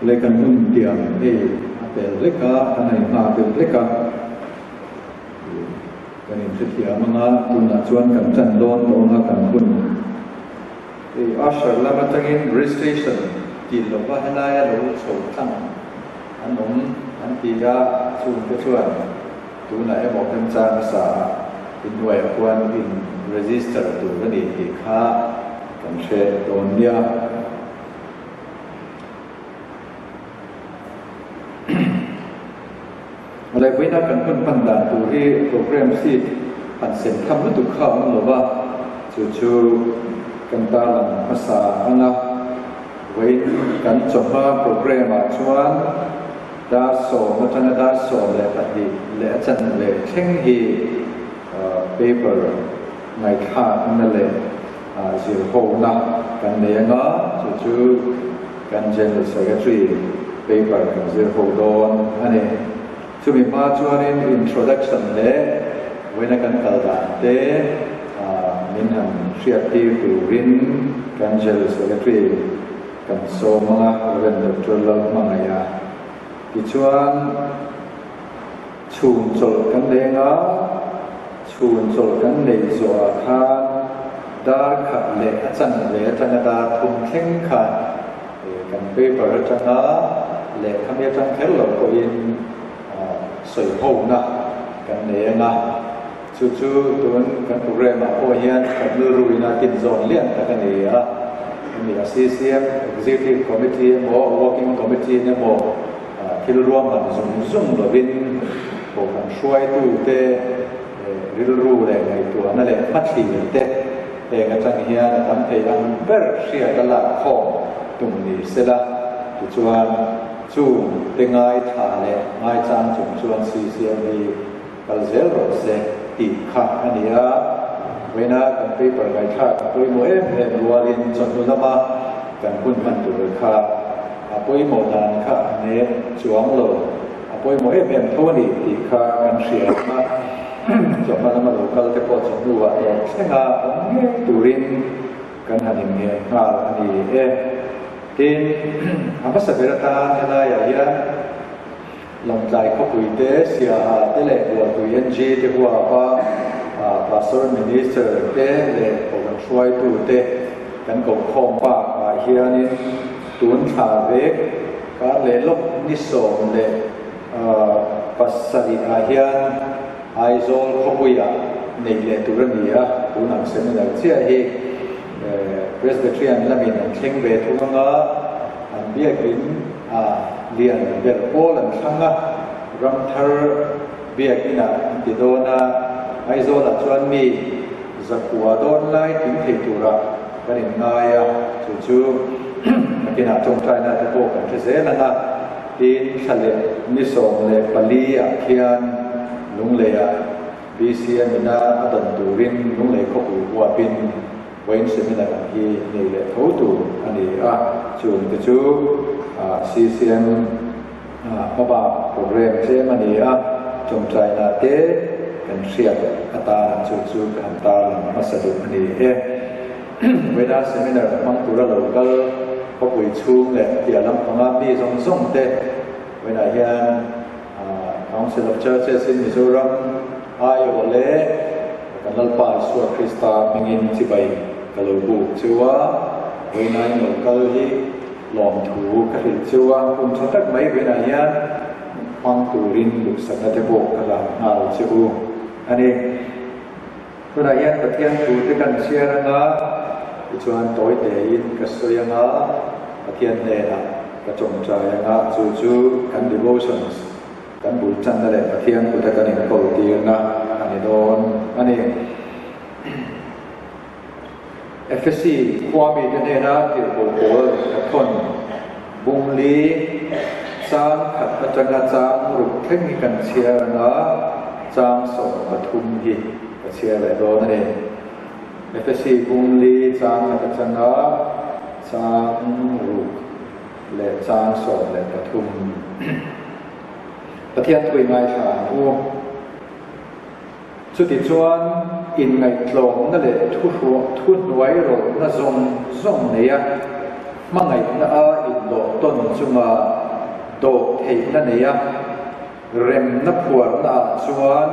Leh kan hun tiang hei a pel hlek a, kan han inhngak deuh hlek a, kan inhrethiam ang a, tunah chuan kan ṭan dawn tawh ang a kan hun. Hei usher lam atangin registration tih lova helaia lo chho tlang an awm an ti a, chungte chuan tunah emaw remchang hmasa ah inhnuaiah khuan in register tur a ni tih kha kan hre dawn nia. Laipuina kan hun hman dan tur hi program sheet han sem tham lutuk kha a awm lo va, chu chu kan tarlang hmasa ang a. Vawiin kan chawhma program ah chuan dar sawm atanga dar 12 leh a chanve thleng hi paper ngaihthlakna leh zirhona kan nei anga, chu chu kan General Secretary paper kan zir ho dawn a ni. Chumi hma chuanin introduction leh vawiina kan kal dan te min han hriattir turin kan General Secretary kan sawm anga, Rev Doctor Lalhmangaiha. Tichuan Chhun chawlh kan nei anga, chhun chawlh kan neih zawhah khan dar khat leh a chanve atanga dar thum thleng kha kan paper atanga lehkha mi atang kher lo pawhin sawihona kan nei anga, chu chu tun kan program ah pawh hian kan rilru ina tinzawn lian tak a ni a, hemi a CCM Executive Committee emaw Working Committee emaw Thil ruahman zung zung lovin kohhran hruaitute rilru leh ngaihtuahna leh hmathlir te heng atang hian a tam thei ang ber hriat a lak khawm tum ni sela, tichuan chung te ngaithla leh ngaichang chung chuan CCM hi kal zel rawh se tih kha a ni a. Vawiina kan paper ngaihthlak a pawimawh em em rualin chawhnu lama kan hun hman tur kha a pawimawh dan kha a nep chuang lo, a pawimawh em em tho a ni tih kha kan hria a. Chawhma lama lo kal te pawh chawhnuah tawp thlenga awm ngei turin kan han inngheh nghal a ni e. Tin, a hmasa ber atan helaiah hian Lawngtlai khawpui te, Siaha te leh Bualpui NG te huapa Pastor Minister te leh Kohhran hruaitu te kan kohkhawm bakah hianin tun thla vek kar leh lawk ni 17 ah hian Aizawl khawpuiah neih leh tur a ni a, tun ang seminar chiah hi Presbyterian lamin an thleng ve thung anga an biakin a lian ber pawl an thlang a, Ramthar biakinah an ti dawn a, Aizawlah chuan mi zakua dawn lai tling thei turah kan inngai a, chu chu nakinah tawngtaina te pawh kan hre zel ang a, tin thla leh ni 14 ah khian Lungleiah BCM ina a dawn turin Lunglei khawpui huapin Vawiin seminar ang hi nei leh tho tur a ni a, chung te chu CCM hmabak program tlem a ni a, tawngtaina te kan hriat atana chu chu ka han tarlang hmasa duh a ni e. Vawiina seminar hmang tura lo kal khawpui chhung leh piah lampanga mi zawng zawng te vawiinah hian Council of Churches in Mizoram aiawh leh kan Lalpa Isua Krista hmingin chibai ka lo buk cheu a, vawiinain lo kal hi lawmthu ka hrilh cheu a, hun tha tak mai vawiinah hian hmang turin duhsakna te pawh ka hlan nghal che u a ni. Tunah hian Pathian thu te kan chhiar anga, tichuan tawi tein ka sawi anga, Pathian hnenah ka tawngtai anga, chu chu kan devotions, kan bul channa leh Pathian kuta kan inkawl tirna a ni dawn a ni. Efesi khua mite hnena tirhkoh pawl ka thawn bungli chang khat atanga chang ruk thleng hi kan chhiar anga chang 13 hi ka chhiar leh dawn a ni. Efesi bungli chang khat atanga chang ruk leh chang 13 Pathian thui ngaithla ang u. Chutichuan, inngaihtlawmna leh thuhnuai rawlhna zawng zawng neia hmangaihna a indawh tawn chunga. dawh theihna nei a, remna phuarna ah chuan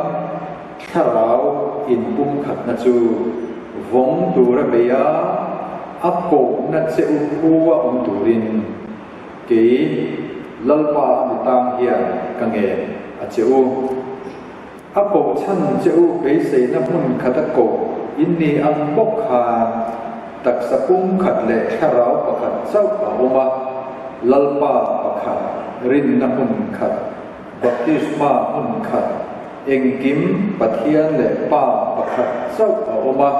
thlarau inpumkhatna chu vawng tura bei a, a kohna che u khua awm turin kei Lalpa a mi tang hian ka ngen a che u. A koh chhan che u beiseina hmun khata koh in ni ang bawk khan taksa pum khat leh thlarau pakhat chauh a awm a, Lalpa pakhat, rinna hmun khat, baptisma hmun khat, engkim Pathian leh Pa pakhat chauh a awm a,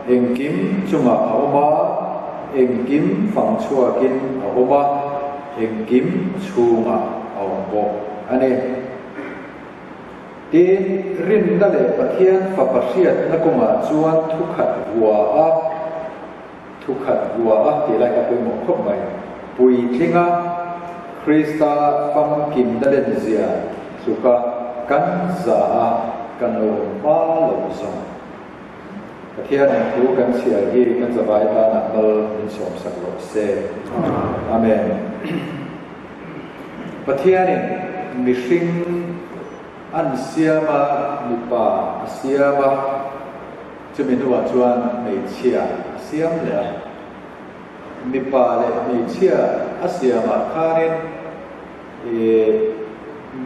engkim chungah a awm a, engkim fang chhuakin a awm a, engkim chhungah a awm bawk a ni. Tin, rinna leh Pathian Fapa hriatna kawngah chuan thukhat vua a, thukhat vua a tih lai kha pawimawh khawp mai, puitlinga Krista famkimna lenzia tluka kan za a kan lo awm hma lo zawng. Pathian in thu kan chhiar hi kan zavai tanah mal min sawmsak rawh se. Amen. Pathianin mihring an siam a, mipa a siam a, chumi hnuah chuan hmeichhia a siam leh a. Mipa leh hmeichhia a siamah khanin ih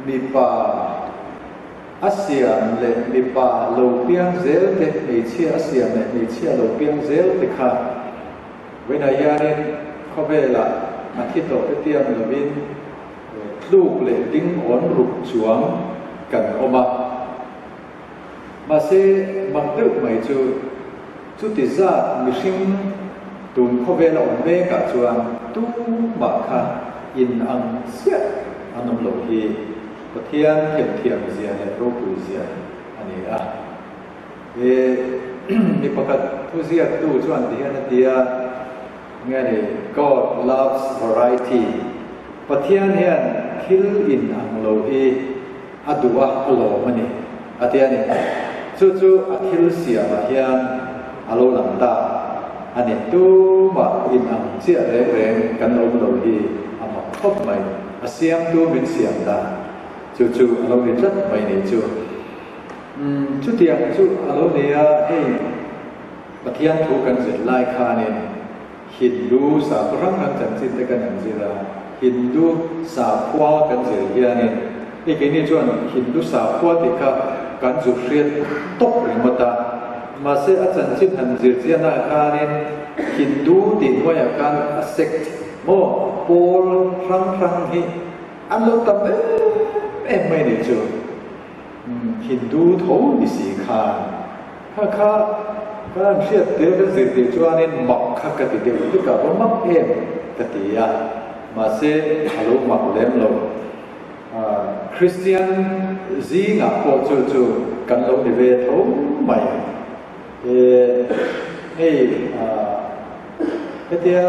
mipa a siam leh mipa lo piang zel te, hmeichhia a siam leh hmeichhia lo piang zel te kha Vawiinah hianin khawvelah a thi tawh te tiam lovin tluk leh ding awn ruk chuang kan awm a. Mahse, mak deuh mai chu chuti zat mihring tun khawvela awm mekah chuan tumah kha in ang chiah an awm lo hi Pathian themthiam zia leh ropui zia a ni a. He mi pakhat thu ziaktu chuan ti hian a ti a, Nge ni, God loves variety. Pathian hian thil in ang lo hi a duh a, a lawm a ni, a ti a ni. Chu chu a thil siamah hian a lo lang ta a ni. Tumah in ang chiah reng reng kan awm lo hi a mak khawp mai. A siamtu min siam dan chu chu a lo ni tlat mai ni chu. Umm, chutiang chu a lo ni a, hei Pathian thu kan zir lai khanin Hindu sakhaw hrang hrang chanchin te kan han zir a, Hindu sakhua kan zir hianin hei keini chuan Hindu sakhua tih kha kan zu hriat tawp ringawt a, mahse a chanchin han zir chianah khanin Hindu tih hnuaiah khan a sect maw pawl hrang hrang hi an lo tam em em mai nih chu. Hindu tho ni si khan kha kha ka han hriat tir kan zir tir chuanin mak kha ka ti deuh vek a, va mak em ka ti a, mahse a lo mak lem lo. Kristian zingah pawh chu chu kan lo ni ve tho mai. Hei hetia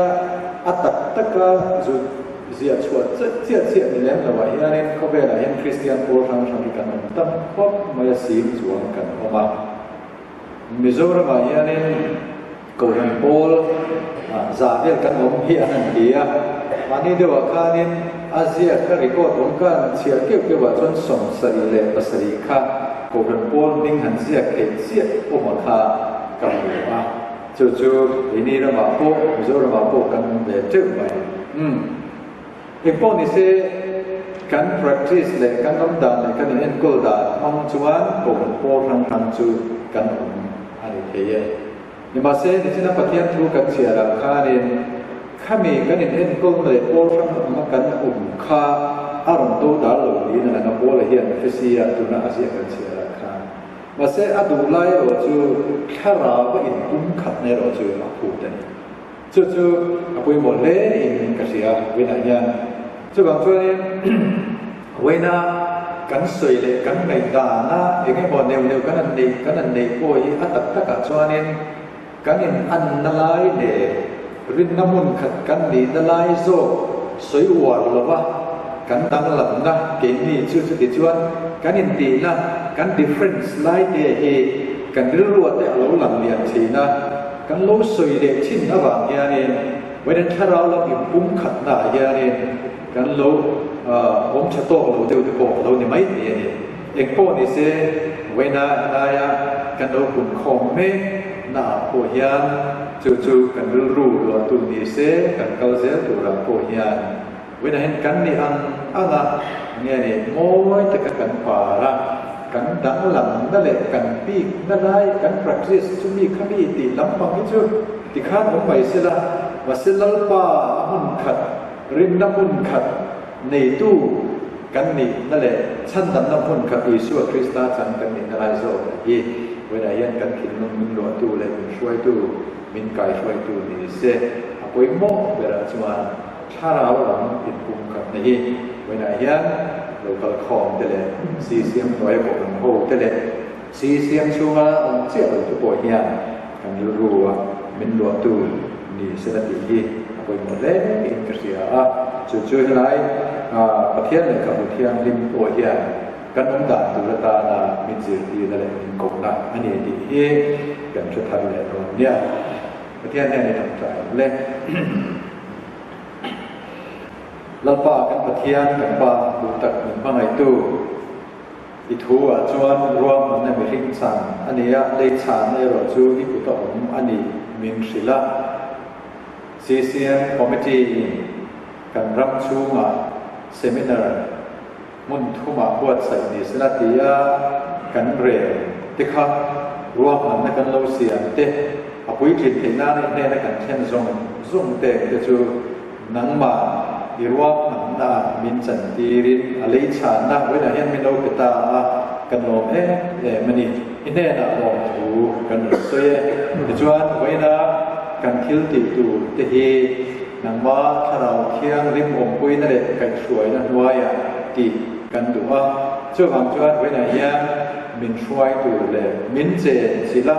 a tak taka zu ziah chhuah chiah chiah ni lem loah hianin khawvelah hian Kristian pawl hrang hrang hi kan awm tam khawp mai a sing chuang kan awm a. Mizoramah hianin Kohhran pawl za vel kan awm hi an han ti a, mahni deuhah khanin a ziak kha record awm khan chhiar keuh keuhah chuan 77 kha Kohhran pawl hming han ziak theih chiah awma kha ka hmu a, chu chu keini ramah pawh Mizoramah pawh kan awm ve teuh mai. Umm. Engpawh ni se, kan practice leh kan awm dan leh kan inenkawl dan hmang chuan Kohhran pawl hrang hrang chu kan awm a ni thei e. Nimahse, nichina Pathian thu kan chhiarah khanin khami kan inenkawl leh pawl hrang anga kan awm kha a rawn do dal lo niin a lang a, Paula hian Efesi-a tuna a ziah kan chhiarah khan. Mahse, a duh lai erawh chu thlarau a inpumkhatna erawh chu a phut a ni. Chu chu a pawimawh hle in ka hria vawiinah hian. Chuvang chuanin vawiina kan sawi leh kan ngaihdana eng emaw neuh neuh kan han neih kan han neih pawh hi a tak takah chuanin kan in anna lai leh rinna hmun khat kan nihna lai zawk sawi uar lova kan danglamna keini chu chuti chuan kan intihna kan difference lai te hi kan rilrua te a lo lang lian thin a. Kan lo sawi leh thin avang hianin Vawiin thlarau lam inpumkhatna ah hianin kan lo awm tha tawk lo deuh te pawh a lo ni mai thei a ni. Engpawh ni se, vawiina hnaia kan lo punkhawm mek na ah pawh hian chu chu kan rilru luahtu ni se, kan kal zel turah pawh hian vawiinah hian kan nih ang ang a nge ni mawi taka kan par a, kan danglamna leh kan bikna lai kan practice chu mi kha mi tih lampang hi chu tikhan awm mai sela, mahse Lalpa a hmun khat, rinna hmun khat neitu kan nihna leh chhandamna hmun khat Isua Krista chang kan nihna lai zawk a hi. Vawiinah hian kan thinlung min luahtu leh min hruaitu, min kaihruaitu ni se a pawimawh berah chuan thlarau lam inpumkhatna hi vawiinah hian local khawm te leh CCM hnuaia kohhran ho te leh CCM chhunga awm chiah lo te pawh hian kan rilru a min luahtu ni sela tih hi a pawimawh hle in ka hria a. Chu chu helai Pathian lehkhabu thianghlim pawh hian kan awm dan tur atana min zirtirna leh min kohna a ni tih hi kan hre thar leh dawn nia. Pathian hian i tawngtai ang le. Lalpa kan Pathian kan Pa duh tak min hmangaihtu i thu ah chuan ruahmanna mihring chan a ni a, lei chhanna erawh chu i kut a awm a ni min hrilh a. CCM Committee in kan ram chhungah seminar hmun thumah buatsaih ni sela tia kan rel te kha ruahmanna kan lo siam te, a puitlin theih nan i hnena kan thlen zawng zawng te te chu nangmah i ruahmanna ah min chantirin a lei chhanna vawiinah hian min lo pe ta a, kan lawm em em a ni. I hnenah lawmthu kan rawn sawi e. Tichuan vawiina kan thil tih tur te hi Nangma Thlarau Thianghlim awmpuina leh kaihhruaina hnuaiah tih kan duh a, chuvang chuan vawiinah hian min hruai tur leh min chen chilh a,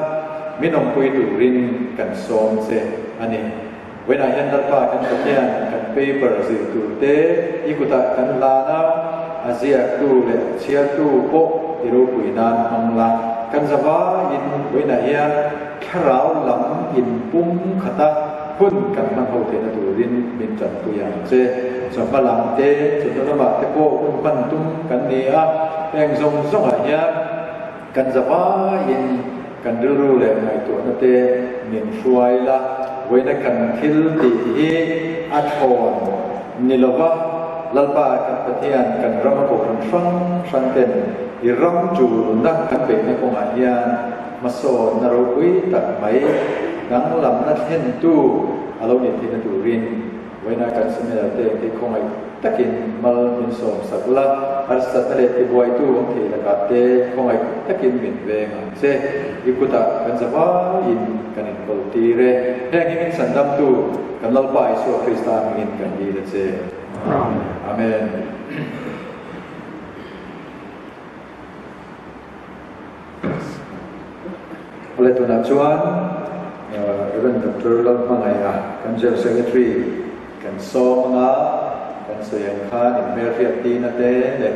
min awmpui turin kan sawm che a ni. Vawiinah hian Lalpa kan Pathian kan paper zir tur te i kutah kan hlan a, a ziaktu leh a chhiartu pawh i ropui nan hmang la, kan zavaiin vawiinah hian Thlarau lam inpum khata hun kan hman ho theihna turin min tanpui ang che. Chawhma lam te, chawhnu lamah te pawh hun hman tum kan ni a, heng zawng zawngah hian kan zavaiin kan rilru leh ngaihtuahna te min hruai la, vawiina kan thil tih hi a thlawn ni lova, Lalpa kan Pathian kan rama kohhran hrang hrang ten i ram tulna kan beihna kawngah hian Hmasawnna ropui tak mai danglamna thlentu a lo nih theihna turin vawiina kan seminar te khi khawngaih takin mal min sawm sak la, harsatna leh tibuaitu awm thei lakah te khawngaih takin min veng ang che. I kutah kan za vaiin kan inkawl tir e. Heng hi min sandamtu kan Lalpa Isua Krista hmingin kan dil a che. Amen. Awle tunah chuan Rev. Doctor Lalhmangaiha kan General Secretary kan sawm anga kan sawi ang khan inhmelhriat tina te leh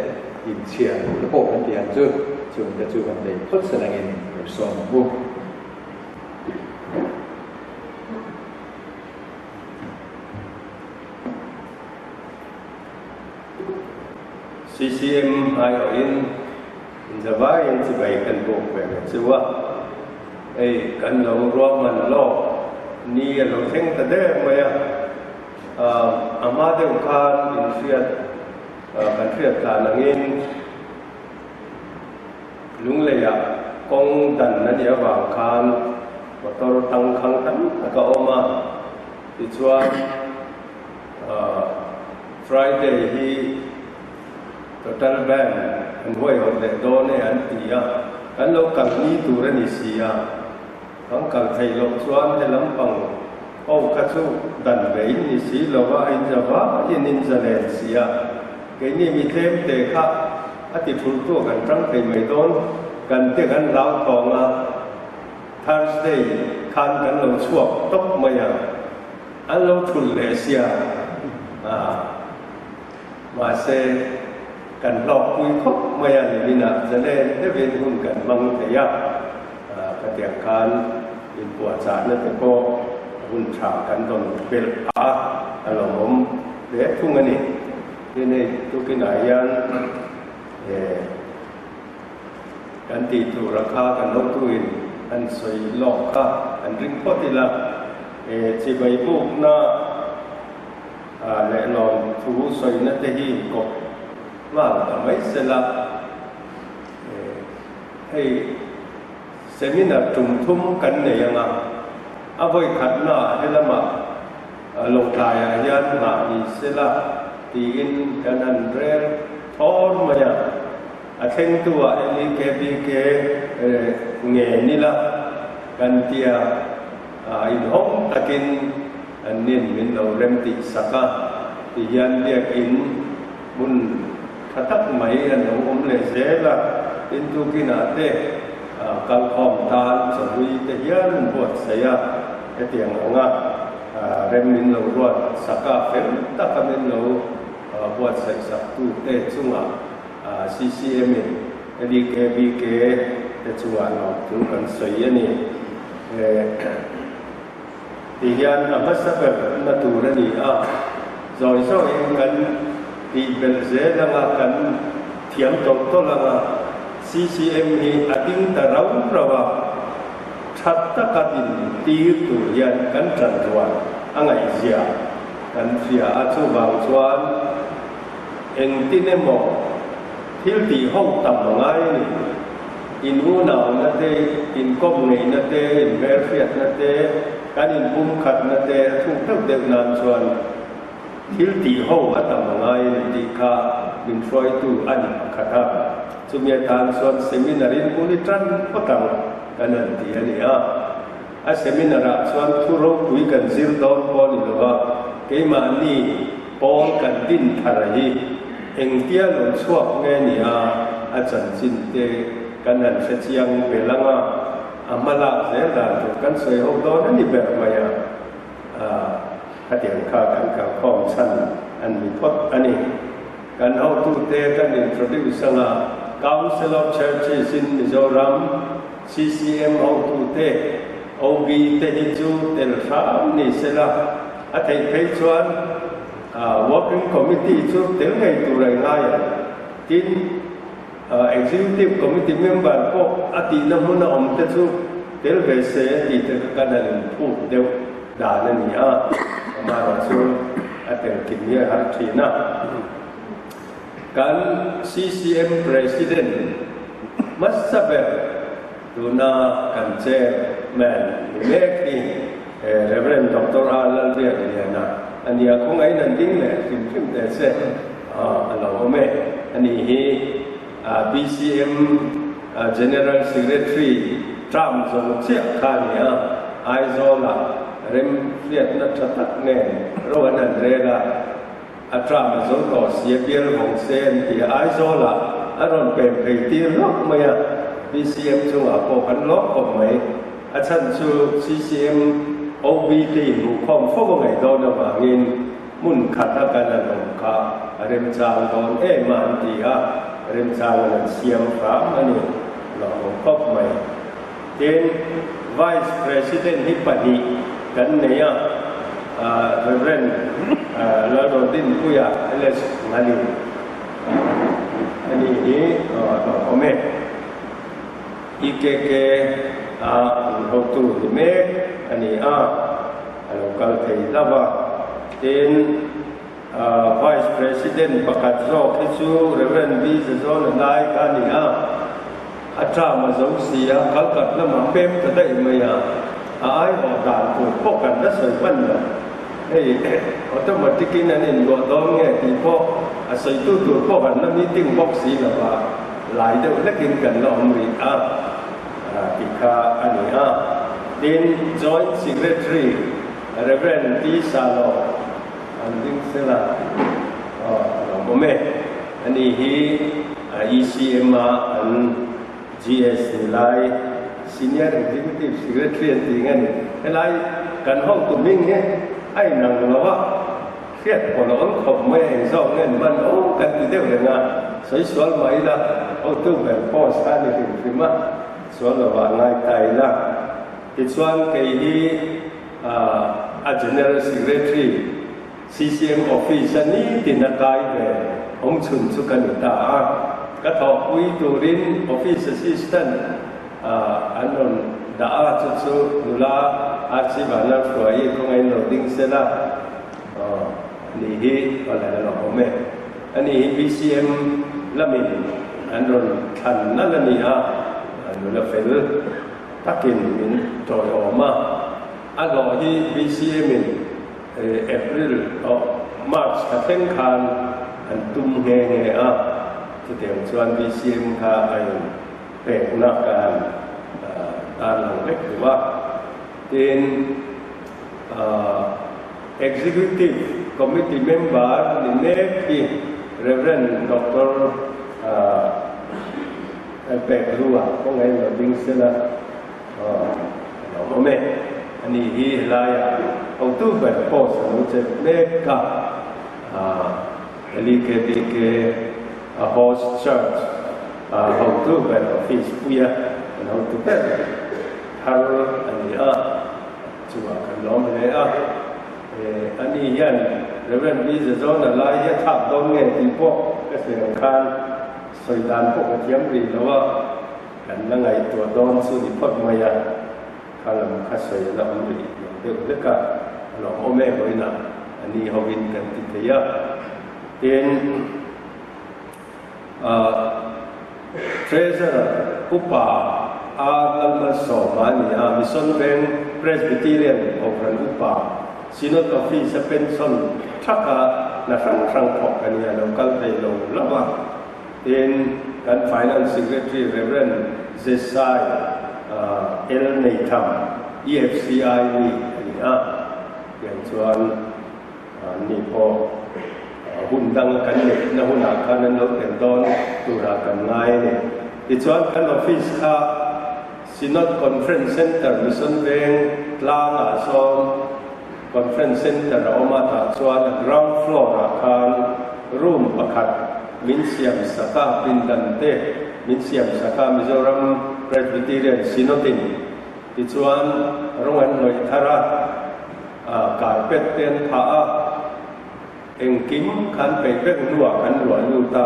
inchhiar te pawh kan tih ang chu chung te chu kan nei phawt se langin kan sawm ang u. CCM aiawhin inzavaiin chibai kan buk ve ve chu a, hei kan lo ruahman lawk ni a lo thleng ta der mai a, a hma deuh khan inhriat kan hriat tlan angin Lungleiah kawng dan a nih avang khan motor tangkhang tam tak a awm a, tichuan Friday hi total ban an huaihawt leh dawn e an ti a, kan lo kal ni tur a ni si a, kan kal theih loh chuan he lampang ho kha chu dan ve in ni si lo a, a inza vaiin in za len si a, keini mi tlem te kha a ti thulh tu a kan tang thei mai dawn, kan te kan hlauthawng a, Thursday khan kan lo chhuak tawp mai a. An lo thulh leh sia a, mahse kan hlawkpui khawp mai a, niminah zalen deuhin hun kan hmang thei a, khatiang khan inpuahchahna te pawh Hun tha kan rawn belh a, a lawmawm hle thung a ni. Tin hei tukinah hian kan tih tur a kha kan hotuin an sawi lawk kha an ring phawt ila, chibai bukna leh lawm thu sawina te hi inkawp nghal ta mai sela, hei Seminar tum thum kan nei ang a, a vawi khatnaah helamah Lawngtlaiah hian nghah ni sela tiin kan han rel thawn mai a. A thlengtu-ah LEKBK nge nila kan tia inhawng takin an nin min lo rem tih sak a, tihian biakin hmun tha tak mai an lo awm leh zel a, tin tukinah te kalkhawm tan chawhlui te hian an buatsaih a, hetiang anga rem min lo ruat sak a, fel taka min lo buatsaih sak tu te chungah CCM in LEKBK te chungah lawmthu kan sawi a ni. Ti hian a hmasa ber na tur a ni a, zawi zawiin kan tih belh zel anga kan thiam tawlh tawlh anga CCM hi a ding ta rau rau a, tha taka din tir tur hian kan tan rual a ngaihzia kan hria a, chuvang chuan engtin emaw thil tih ho tam a ngai a ni. In unauna te, in kawp ngeihna te, in hmelhriatna te, kan in pumkhatna te a thuk deuh deuh nan chuan thil tih ho a tam a ngai a ni tih kha min hruaitu a ni pakhat a. Chumi atan chuan seminar in bul i tan phawt ang kan han ti a ni a. A seminar ah chuan thu ropui kan zir dawn pawh a ni lo a, keimahni pawl kan din thar hi engtia lo chhuak nge ni a, a chanchin te kan han hre chiang vel ang a, a hma lak zel dan tur kan sawi ho dawn a ni ber mai a, khatiang kha kan kalkhawm chhan an ni phawt a ni. Kan hotute kan introduce ang a, Council of Churches in Mizoram, CCM hotute, OB te hi chu tel hram ni sela, a theih phei chuan Working Committee chu tel ngei tur a ingai ang. Tin, Executive Committee member pawh a tihna hmuna awm te chu tel ve se tih te kha kan han inphut deuh dan a ni a, amaherawhchu a tel kim hi a har thin a. Kan CCM President hmasa ber tuna kan Chairman ni mek hi Rev. Doctor A. Lalbiakliana a ni a, khawngaih in an ding leh hrim hrim teh se a lo awm e. Ani hi BCM General Secretary term zawng chiah kha a ni a, Aizawlah remhriatna tha tak nen ro an han rel a. A tram a zo tawh si a bial vawng se an ti a, Aizawlah a rawn pem phei tir hlauh mai a, BCM chungah pawh kan lawk khawp mai. A chhan chu CCM OB te inhmuhkhawm fo a ngaih dawn avangin hmun khat a kan an awm kha a remchang dawn em a an ti a, remchang an an siam hram a ni lawmawm khawp mai. Tin, Vice President hi pahnih kan nei a, Rev. Lalrodinpuia LS Ngalin a ni hi a awm e. EKK a an hotu ni mek a ni a, a lo kal thei hlauh a. Tin, Vice President pakhat zawk hi chu Rev. B. Zazawna lai kha a ni a. A term a zo si a, kalkat lamah pem ta daih mai a, a aiawh dan tur pawh kan la sawi hman lo. Hei automatic in an inluah dawn nge tih pawh a sawitu tur pawh kan la meeting bawk si lo va, lai deuh hlekin kan la awm rih a tih kha a ni a. Tin, Joint Secretary Rev. T. Salo an ding sela a lo awm e. Ani hi ECM a an GS ni lai Senior Executive Secretary an tih nge ni? Helai kan hotu hming hi a inang lo a, hriat pawh a awm khawp mai a, engzawk nge ni hman aw kan ti deuh reng a, sawi sual mah ila hotu ber post kha a ni hrim hrim a, sual lovah a ngai ta ila. Tichuan kei hi. A General Secretary, CCM Office a nitin a kai ve awm chhun chu ka ni ta a. Ka thawhpui turin Office Assistant an rawn dah a, chu chu nula RC Vanlalhruaii khawngaih in lo ding sela ni hi awle a lo awm e. Ani hi BCM lamin an rawn thlan nalh a ni a, nula fel takin min tawiawm a. A hlawh hi BCM in April oh March thla thleng khan an tum nghe nghe a, chutiang chuan BCM kha a in pekna ka han tarlang vek duh a. Tin, Executive Committee member ni mek hi Rev. Doctor Peklua kawngei lo ding sela. Aw, a lo awm e. Ani hi helaiah hotu ber post a lo chelh mek a, LEKBK a host church a hotu ber office puia kan hotu ber thar a ni a, chungah kan lawm hle a. Ani hian Rev. B. Zazawna lai hi a thlak dawn nge tih pawh ka sawi ang khan sawi dan pawh ka thiam rih lo a. Kan la ngaihtuah dawn chu ni phawt mai a, kha lam kha sawi a la awm rih lo deuh hlek a, a lo awm em awina a ni hovin kan ti thei a. Tin, Treasurer Upa A Lalmalsawma a ni a, Mission Veng Presbyterian Kohhran Upa, Synod Office a pension thaka hna hrang hrang thawk a ni a, lo kal thei lo lo a. Tin, kan Finance Secretary Rev. Jesai L. Neitham, EFCI mi a ni a, tiang chuan anni pawh hun dang kan neihna hunah khan an lo tel dawn turah kan ngai a ni. Tichuan, kan office kha Synod Conference Centre Mission Veng tlangah sawn Conference Centre a awm a, tah chuan a ground floor ah khan room pakhat min siam sak a, pindan te min siam sak a, Mizoram Presbyterian Synod in tichuan rawng an hnawih thar a, carpet te an phah a, engkim khan peih vek hnuah kan luah lut a,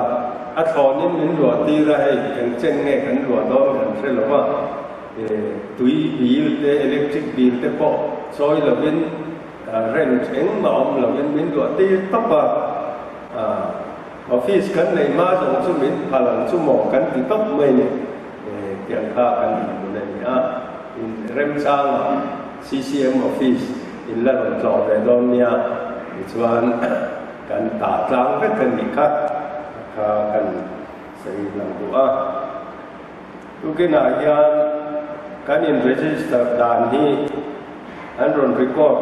a thlawnin min luah tir a, hei eng chen nge kan luah dawn kan hre lo va, tui bill te electric bill te pawh chawi lovin rent engmah awm lovin min luah tir tawp a, office kan nei hma zawng chu min phal ang chu maw kan ti tawp mai ni, tiang kha kan inhmun a ni a, in remchangah. CCM office in la rawn tlawh ve dawn nia tichuan kan tah tlang vek a nih kha kha kan sawi lang duh a. Tukinah hian kan in register dan hi an rawn record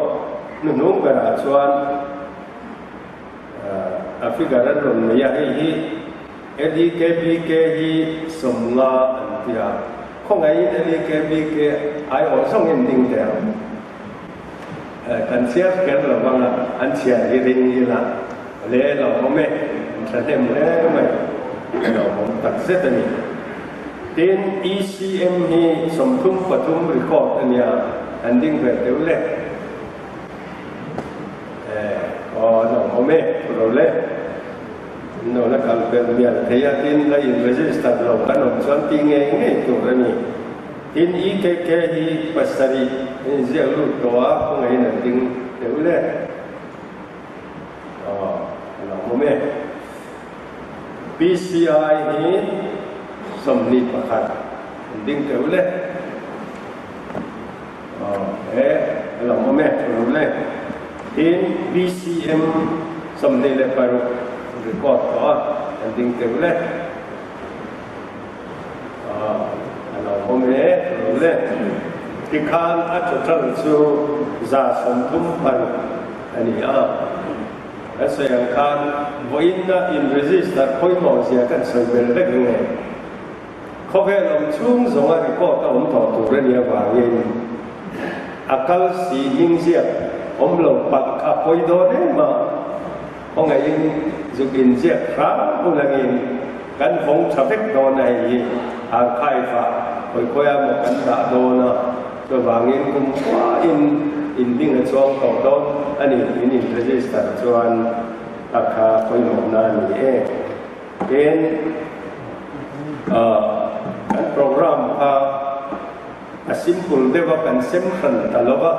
hnuhnung berah chuan a figure an rawn nei a, hei hi LEKBK hi 50 an ti a, khawngaihin LEKBK aiawh zawng in ding teh ang. Kan chhiar kher lo vang a, an chhiar hi ring ila le lo awm e, an thahnem hle mai, a lo awm tak zet a ni. Tin, ECM hi 33 record a nia, an ding ve deuh le. Aw, a lo awm e, thu lo le. No la kal belh mial thei a, tin la in register lo kan awm chuan ti ngei ngei tur a ni. Tin EKK hi 7 an inziak lut tawh a, khawngaihin an ding deuh le. Aw, a lo awm e. PCI hi 21 an ding deuh le. Aw, he a lo awm e, a lo le. Tin, BCM 26 record tawh a, an ding teuh le. Aw, a lo awm e, a lo le. Tikhan a total chu 36 a ni a. Kan sawi ang khan vawiinna in register pawimawh zia kan sawi bel vek nge. Khawvel awm chhung zawnga record a awm tawh tur a nih avangin a kal si hming ziak awm lo palh kha pawi dawn em a, khawngaihin zuk inziak hram ulangin kan vawng tha vek dawn a, hei hi archive ah khawikhawi ah maw kan dah dawn a, chuvangin kum khuain. in hming a chuang tawh dawn a ni. In in register chuan a kha pawimawhna a ni e. Tin, kan program kha a simple deuh a, kan sem hran ta lo va,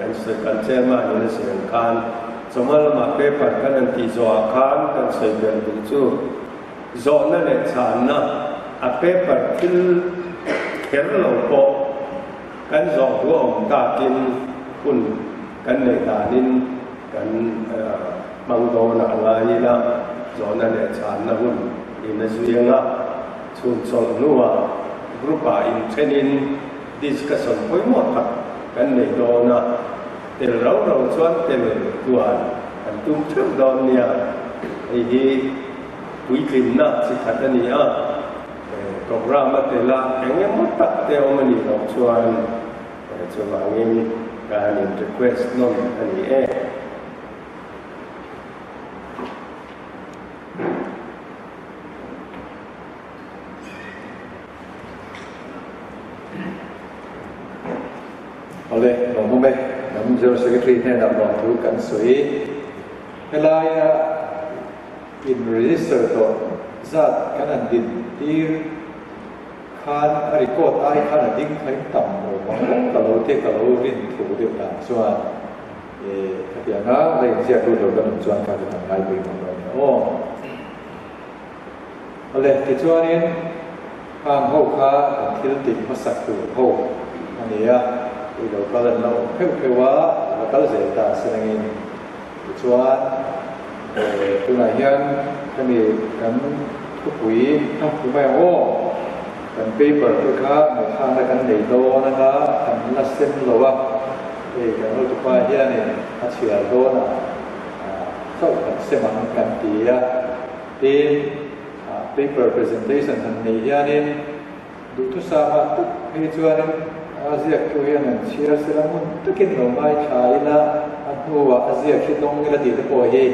an sawi kan chairman in a sawi ang khan chawhma lamah paper kan han tih zawhah khan kan sawi ber duh chu zawhna leh chhanna a paper thil kher lo pawh kan zawh duh a awm takin hun kan neih danin kan hmang dawn a ngai ila zawhna leh chhanna hun in a zui anga chhun chawlh hnuah group ah inthenin discussion pawimawh tak kan nei dawn a, tel rau rau chuan tel tluan kan tum theuh dawn nia, hei hi puitlinna chi khat a ni a, program a tel a eng emaw tak te awm a nih loh chuan chuvangin ka han in request nawn a ni e. Awle, lawmawm e, kan General Secretary hnenah lawmthu kan sawi. Helaia in register tawh zat kan han din tir khan a record ai khan a ding kha in tam lo vang vang ka lo te ka lo rin thu deuh dan chuan khatianga la inziak lut lo kan awm chuan kha ka tam ngai pawimawh lo a ni aw. Awle, tichuanin khang ho kha kan thil tih hmasak tur ho a ni a, ui lo kal an la awm pheuh pheuh a, a la kal zel ta a si nangin. Tichuan, tunah hian hemi kan thupui kha hmu mai ang aw, kan paper te kha ngaihthlakna kan nei dawn anga kan la sem lo a, hei kan hotupa hianin a chhiar dawn a. Chauh kan sem ang kan ti a, tin paper presentation han nei hianin duhthusama tak phei chuanin a ziaktu hian an chhiar sela hmun takin lo ngaithla ila a hnuah a ziak hi dawng ila tih te pawh hi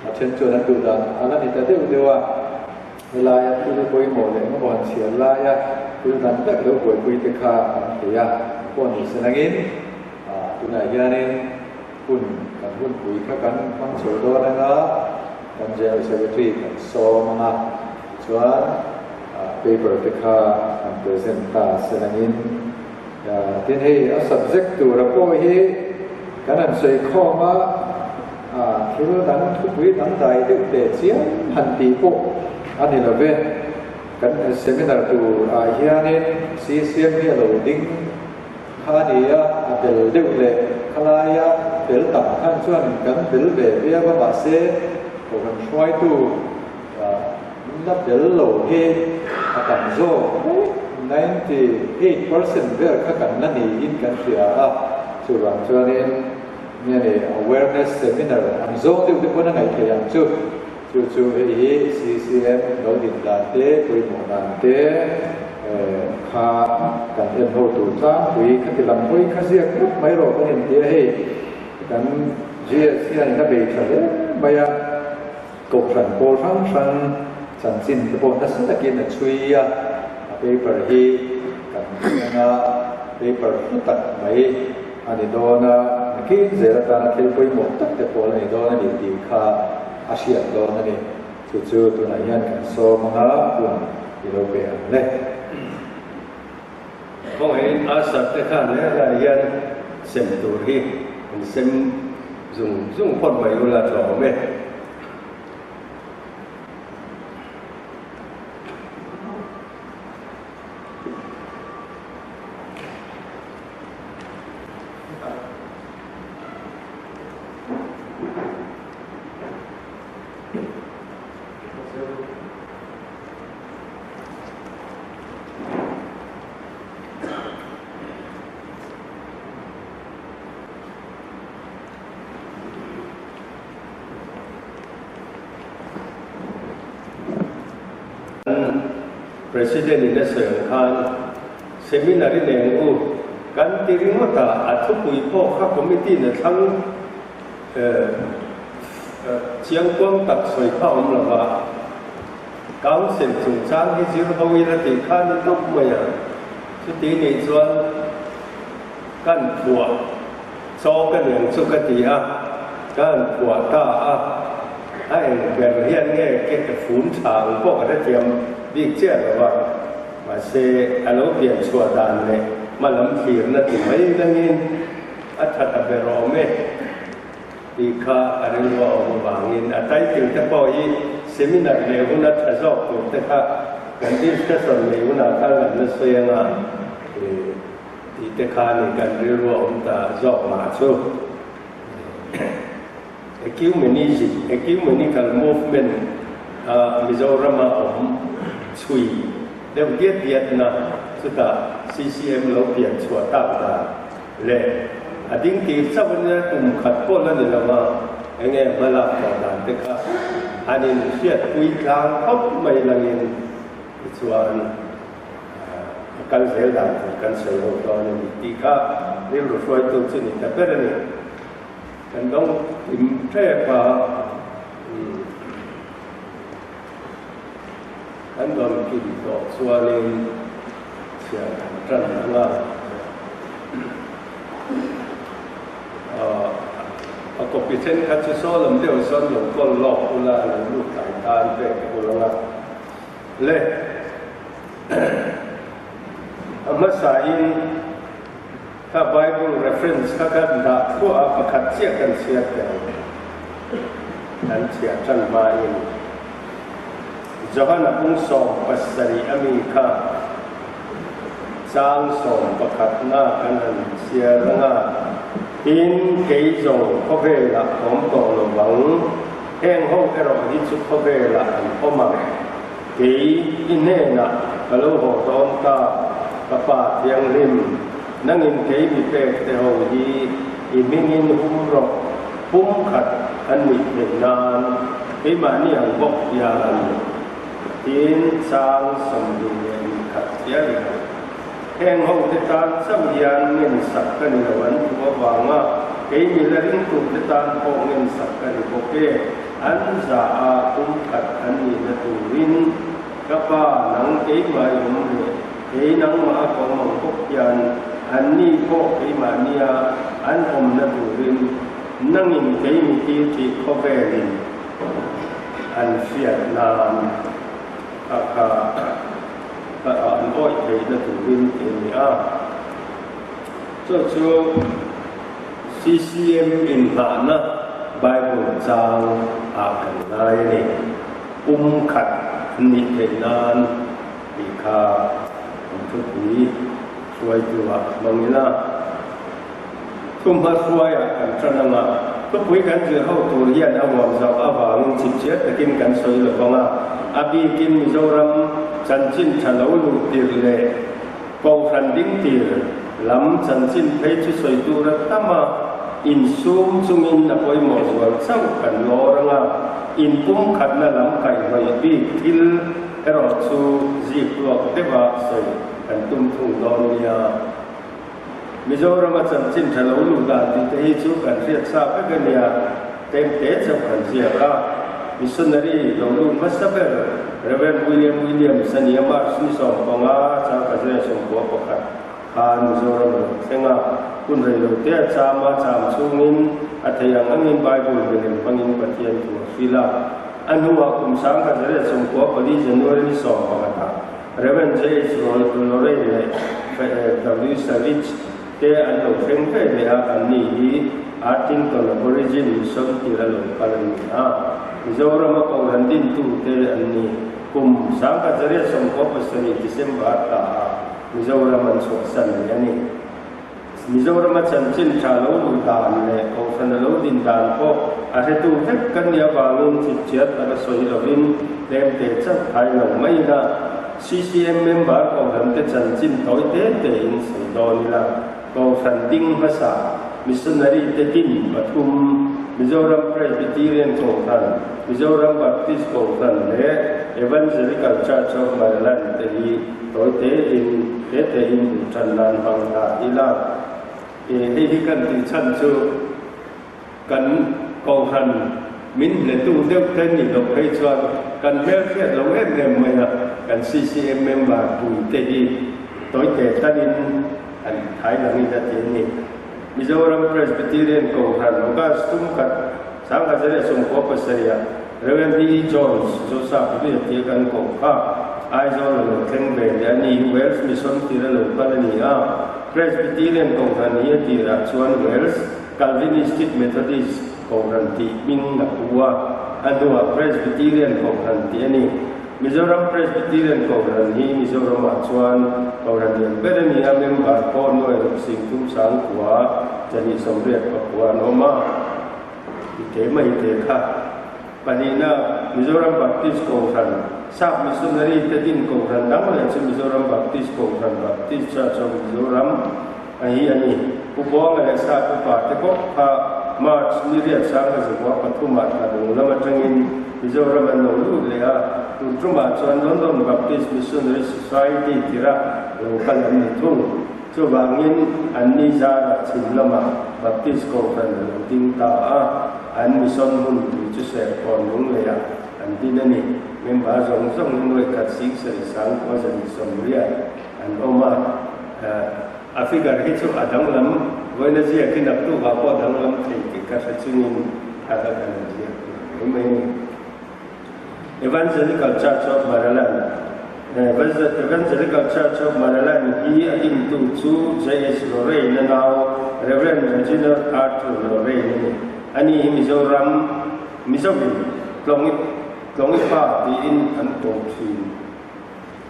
a then chuan an duh dan a la ni ta deuh deuh a, helaia thil pawimawh leh engemaw han chhiar laia thil dang vek lo buaipui te kha an thei a, pawh ni se nangin tunah hianin Hun kan hunpui kha kan hmang chho dawn anga, kan General Secretary kan sawm anga, tichuan paper te kha an present ta selangin tin hei a subject tura pawh hi kan han sawi khawm a, thil dang thupui dang dai deuh teh chiam han tih pawh a ni lo ve. Kan seminar tur ah hianin CCM hi a lo ding. Kha a ni a, a tel deuh leh khalaia tel tam khan chuan kan tel ve viau a, mahse kohhran hruaitu la tel lo hi a tam zawk mai, 98% vel kha kan la niin kan hria a, chuvang chuanin nge ni awareness seminar ang zawng deuh te pawn a ngaih theih ang chu. Chu chu hei hi CCM lo din dan te, pawimawh dan te kha kan en ho tur tlangpui khati lam hawi kha ziak ngawt mai rawh kan inti a hei. Kan GS hian in a bei tha hle mai a, Kohhran pawl hrang hrang chanchin te pawh nasa takin a chhui a, a paper hi kan hriang a, paper hlu tak mai a ni dawn a, nakin zel atana thil pawimawh tak te pawl a ni dawn a ni tih kha a hriat dawn a ni. Chu chu tunah hian kan sawm anga hun i lo pe ang le. Kawngaihin Asher te khan helaiah hian sem tur hi an sem zung zung phawt mai ula tlawm e. President in a sawi ang khan Seminary nen u kan ti ringawt a, a thupui pawh kha committee in a thlang Chiangkuang tak sawi kha awm lo va, Council chungchang hi zir ho ila tih kha ni tawp mai a, chuti nih chuan kan phuah. Chaw ka niang chu ka ti a, ka han phuah ta a, a eng ber hian nge ke ka fun tha ang pawh ka hrethiam bik chiah lo a, mahse a lo pian chhuah dan leh hma lam thlirna ti mai dangin a tha ta ber awm e tih kha a rilru a awm avangin a title te pawh hi seminar leh huna tha zawk tur te kha kan discussion nei hunah khan kan la sawi anga. Tih te kha ni kan rilru a awm ta zawk mah chu. Ecumenism, Ecumenical Movement, a Mizorama awm chhui deuh diat diatna chutah CCM lo pian chhuah tak dan leh a ding tir chauh a nia kum khat pawh la ni lo a, enge hmalak tawh dan te kha an inhriatpui tlang khawp mai langin tichuan A kal zel dan tur kan sawi ho dawn a ni tih kha rilru hruaitu chu ni ta ber a ni. Kan dawng hlim tep a, kan dawn kim tawh chuanin chhiar kan tan ang a. A copy thenkhat chu saw lam deuh sawn lo kawl lawk ula a lo lut tlai tan pek ul ang a. Le, a hmasain kha Bible reference kha kan dah thluah a, pakhat chiah kan chhiar teh ang. Kan chhiar tan hmain Johana bung 17 a mi kha chang 11 na kan han chhiar ang a, Tin, kei zawng khawvelah awm tawh lo vang. Heng ho erawh hi chu khawvelah an awm ang. Kei i hnenah ka lo haw dawn ta, ka Pa Thianghlim, nangin kei mi pek te ho hi i hmingin hum rawh, pum khat an nih theih nan keimahni ang bawk hian tiin chang 21 chiah i ang. Heng ho te tan chauh hian ngensak ka ni lo an thu avanga kei mi la ringtu te tan pawh ngensak ka ni bawk e. An za a kum khat an nihna turin ka pa nang keimah i awm leh kei nangmah a ka awm ang bawk hian an ni pawh keimah nia an awmna turin nangin kei mi ti tih khawvelin an hriat nan a kha. Ka an awih theihna turin tih a ni a. Chu chu CCM inhlahna Bible chang ah kan ngai a ni. Pum khat an nih theih nan tih kha an thupui hruaitu ah hmang ila. Thumhma hruaiah kan tan ang a, thupui kan zir ho tur hian a huam zauh avangin chipchiar takin kan sawi lo vang a, a bikin Mizoram chanchin tha lo luh tir leh Kohhran ding tir lam chanchin phei chu sawi tur a tam a, insum chungin a pawimawh zual chauh kan lawr ang a, inpumkhatna lam kaihhnawih bik thil erawh chu zik ruak deuha sawi kan tum thung dawn nia. Mizorama chanchin tha lo luh dan tih te hi chu kan hriat sa vek a nia, tlem te chauh kan ziak a. Missionary lo lut hmasa ber Rev. William Williams a nia, March ni 15, changkazia 91 khan Mizoram a lo thleng a. Hun rei lo te a cham a, cham chhungin a thei ang angin Bible milem hmangin Pathian thu a hrilh a. A hnuah kum 1994 January ni 11 ah Rev. JH Lorraine leh W. Savage te an lo thleng ve leh a, anni hi Arthington Aborigine Mission tir a lo kal an ni a, Mizorama Kohhran dintute an ni. Kum 1997 December thla ah Mizoram an chhuahsan leh a ni. Mizorama chanchin tha lo luh dan leh Kohhran a lo din dan pawh a hretu vek kan nih avangin chipchiar taka sawi lovin tlemte chauh thai lo mai ila, CCM member Kohhran te chanchin tawi te tein sawi dawn ila, Kohhran ding hmasa Missionary te din pathum, Mizoram Presbyterian Kohhran, Mizoram Baptist Kohhran leh Evangelical Church of Maryland te hi Tawi tein, te tein bul tan nan hmang ta ila. E, hei hi kan tih chhan chu kan Kohhran min hnetu deuh te nih loh phei chuan kan hmelhriat lo em em mai a, kan CCM member pui te hi tawi te tanin an thai langin a ti a ni. Mizoram Presbyterian Kohhran August tum khat 1927 ah Rev. D. E. Jones, Joseph Hlui a tia kan koh kha Aizawl a lo thleng ve leh a ni hi Wales Mission tir a lo kal a ni a. Presbyterian Kohhran hi a tirah chuan Wales Calvinistic Methodist Kohhran tih hming a pu a, a hnuah Presbyterian Kohhran tih a ni. Mizoram Presbyterian Kohhran hi Mizoramah chuan Kohhran lian ber a ni a, member pawh nuai ruk sing tum sang kua chahnih sawmriat pakua an awm a. I te mai te kha. Pahnihna, Mizoram Baptist Kohhran, Sap Missionary te din Kohhran dang leh chu Mizoram Baptist Kohhran, Baptist Church of Mizoram, a hi a ni. Pu Buanga leh Sap upa te bawk kha March ni riat sanga zakua pathumah Tlabung lam atangin Mizoram an lo lut leh a, tun tumah chuan London Baptist Missionary Society tira lo kal an ni thung. Chuvangin an ni zarah chhim lamah Baptist Kohhran a lo ding ta a, an mission hmun tui chu Serkawn lungleiah an din a ni. Member zawng zawng hi nuai khat sing sarih sang kua zahnih sawmriat an awm a. A figure hi chu a danglam, vawiina ziak hi naktukah pawh danglam thei tih ka hre chungin thla ka kan han ziak tur mai mai a ni. Evangelical Church of Maraland Evangelical Church of Maraland hi a dintu chu JS Lorraine a nau Rev. Reginald Arthur Lorraine a ni. Ani hi Mizoram Mizovin Tlawng Tlawngi Pa tiin an ko thin.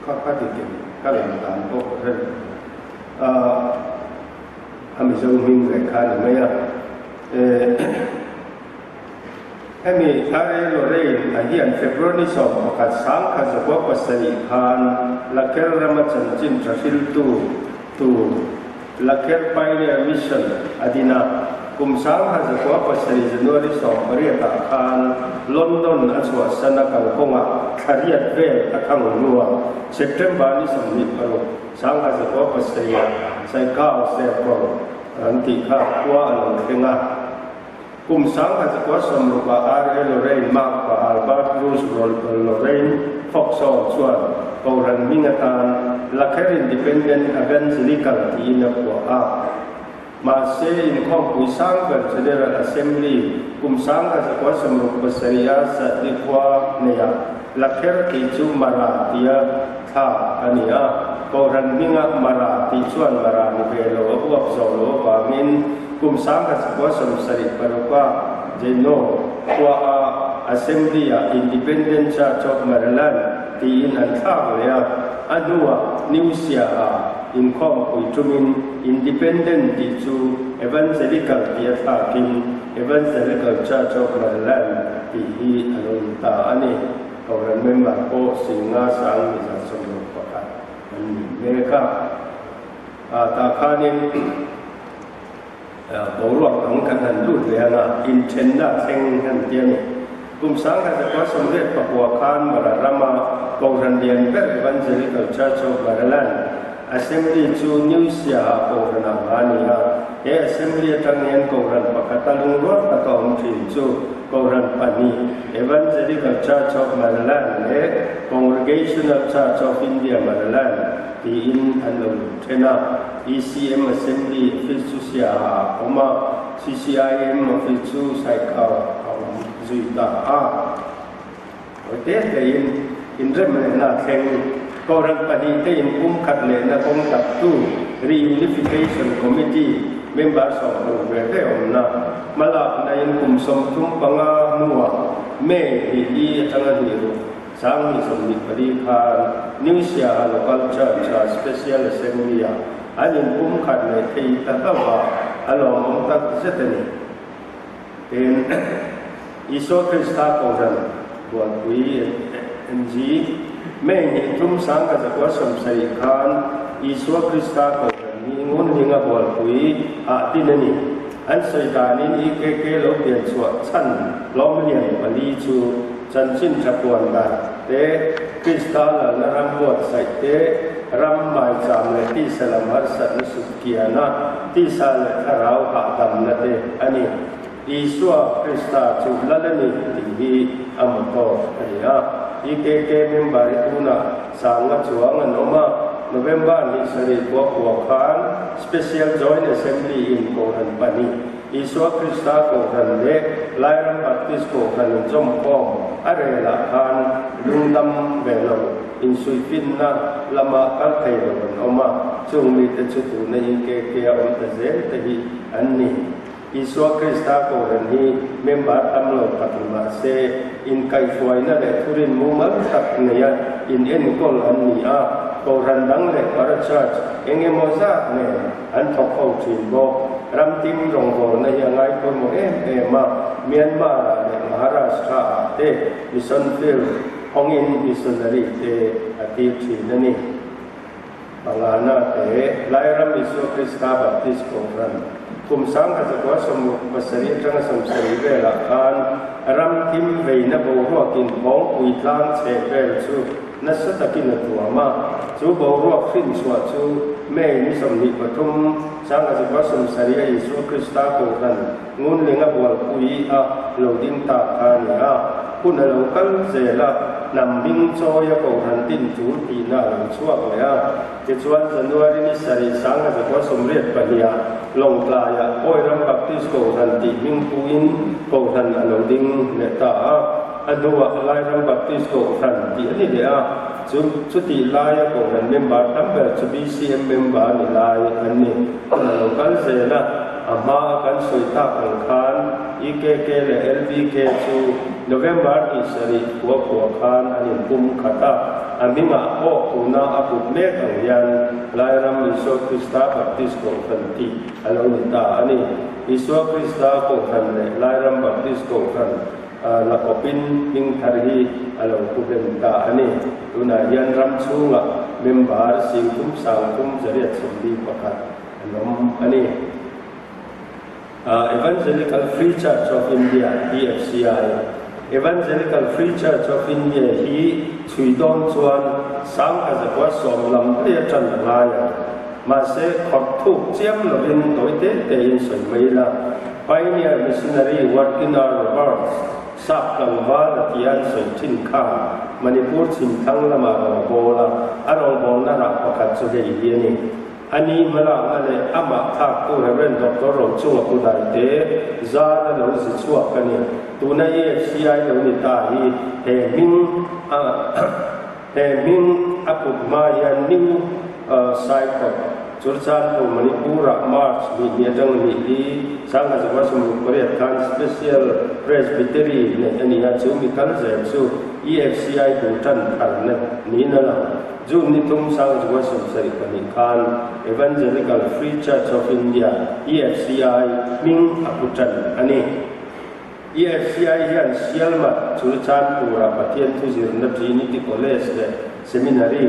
Kha kha ti ken ka lam dan pawh ka hre lo. A Mizo hming ve kha a ni mai a. Hemi R.A. Lorraine a hian February 11 1907 khan Lakher rama chanchin tha hriltu tur Lakher Pioneer Mission a din a. Kum 1907 January 18 ah khan London a chhuahsan a kalkawngah thla riat vel a thang hnuah September ni 26, 1907 ah Saikau Serkawr an tih kha khua a lo thleng a. Kum 1960 ah R. A. Lorraine Mark pa Albert Bruce Lorraine Foxall chuan Kohhran hming atan Lakher Independent Evangelical tiin a phuah a. Mahse, inkhawmpui sang ber General Assembly kum 1967 a Satli khua neiah Lakher tih chu Mara tia thlak a ni a. Kohhran hmingah Mara tih chuan Mara ni ve lo a huap zawh loh avangin Kum 1976 a Jeno khua a Assembly ah Independent Church of Maryland tiin an thlak leh a, a hnuah New Siaha inkhawmpui tumin Independent tih chu Evangelical tih a thlakin Evangelical Church of Maryland tih hi a lo ni ta a ni. Kohhran member pawh Singa sang 161 an ni mek a. Tah khanin boruak dang kan han lut leh ang a, inthenna a thleng han ti a ni. Kum 1989 khan Mara rama Kohhran lian ber Evangelical Church of Maraland Assembly chu New Siaha Kohhran ang a ni a. He Assembly atang hian Kohhran pakhata lungrual taka awm thin chu Kohhran pahnih Evangelical Church of Maraland leh Congregational Church of India Maraland tiin an lo then a. ECM Assembly Office chu Siaha ah a awm a, CCIM Office chu Saikau ah a awm zui ta a. Hawi te tein inrem lehna a thleng. Kohhran pahnih te inpum khat lehna kawng daptu Reunification Committee member 60 ve ve awmna hmalakna in kum 35 hnuah May hnih li atanga hnih ruk 2024 khan New Siaha Local Church-a Special Assembly-ah an inpumkhat leh thei ta hlauh a, a lawmawm tak zet a ni. Tin, Isua Krista Kohhran Bualpui, NG, May hnih thum 1970 khan Isua Krista Kohhran hi Ngunhlinga Bualpui ah din a ni. An sawi danin EKK lo pian chhuah chhan hlawm lian pali chu Chanchin tha puan dan te, Krista lalna ram buatsaih te, ram maicham leh tisa lam harsatna sut kiana tisa leh thlarau hahdamna te a ni. Isua Krista chu lal a ni tih hi a motto a ni a. EKK member hi tunah sanga chuang an awm a. November ni sarih kua kua khan Special Joint Assembly in Kohhran pahnih, Isua Krista Kohhran leh Lairam Baptist Kohhran in zawmkhawm a relah khan lungdam ve lo insuihfinna lama kal thei lo an awm a, chung mite chu tuna EKK a awm ta zel te hi an ni. Isua Krista Kohhran hi member tam lo tak ni mah se, inkaihhruaina leh thurin mumal tak neia inenkawl an ni a, Kohhran dang leh para-church eng emaw zat nen an thawk ho thin bawk. Ramtin rawngbawlna hi a ngai pawimawh em em a, Myanmar-ah leh Maharashtra-ah te mission field hawngin missionary te a tir thin a ni. Pangana te, Lairam Isua Krista Baptist Kohhran, kum 1967 atanga 70 velah khan ram thim veina boruakin Phawngpui tlang chheh vel chu nasa takin a tuam a. Chu boruak hrinchhuah chu May ni 23, 1970 a Isua Krista Kohhran ngunlinga bualpui a lo ding tak kha a ni a. Hun a lo kal zel a, hnam hming chawi a kohhran tin tul tihna a lo chhuak leh a. Tichuan, January ni sarih 1982 ah Lawngtlaiah Pawiram Baptist Kohhran tih hming puin kohhran a lo ding leh ta a. A hnuah Lairam Baptist Kohhran tih a ni leh a. Chu chutih laia kohhran member tam ber chu BCM member ni lai an ni. Hun a lo kal zel a, a hmaa kan sawi tak ang khan EKK leh LBK chu November ni sarih khua khua khan an inpum khat a, a hmingah pawh tuna a put mek ang hian Lairam Isua Krista Baptist Kohhran tih a lo ni ta a ni. Isua Krista Kohhran leh Lairam Baptist Kohhran la kawpin hming thar hi a lo pu hlen ta a ni. Tunah hian ram chhungah member singthum sangthum 841 an awm a ni. Evangelical Free Church of India, EFCI, Evangelical Free Church of India hi chhui dawn chuan 1910 lam daih a ṭan a ngai a. Mahse, khawrh thuk chiam lovin tawi te tein sawi mai ila, Pioneer Missionary Workinar Roberts, sap tlangval a tia an sawi ṭhin khan Manipur chhimthlang lamah rawn a bawl a, a rawngbawlna rah pakhat chu hei hi a ni. A ni hmalakna leh amah thlaktu Rev. Doctor Rochunga Pu Daite zar a lo zi chhuak a ni. Tuna EFCI lo ni ta hi he hming a he hming a put hma hian New Saikawt Churchanpur Manipur-ah March ni hnih atang hnih li 1968 khan Special Presbytery neih a ni a, chu mi kal zel chu EFCI bul tan tharna niin a lang. June ni thum 1972 khan Evangelical Free Church of India, EFCI, hming a pu tan a ni. EFCI hian Sialmat Churchanpur-a Pathian thuzirna Trinity College leh Seminary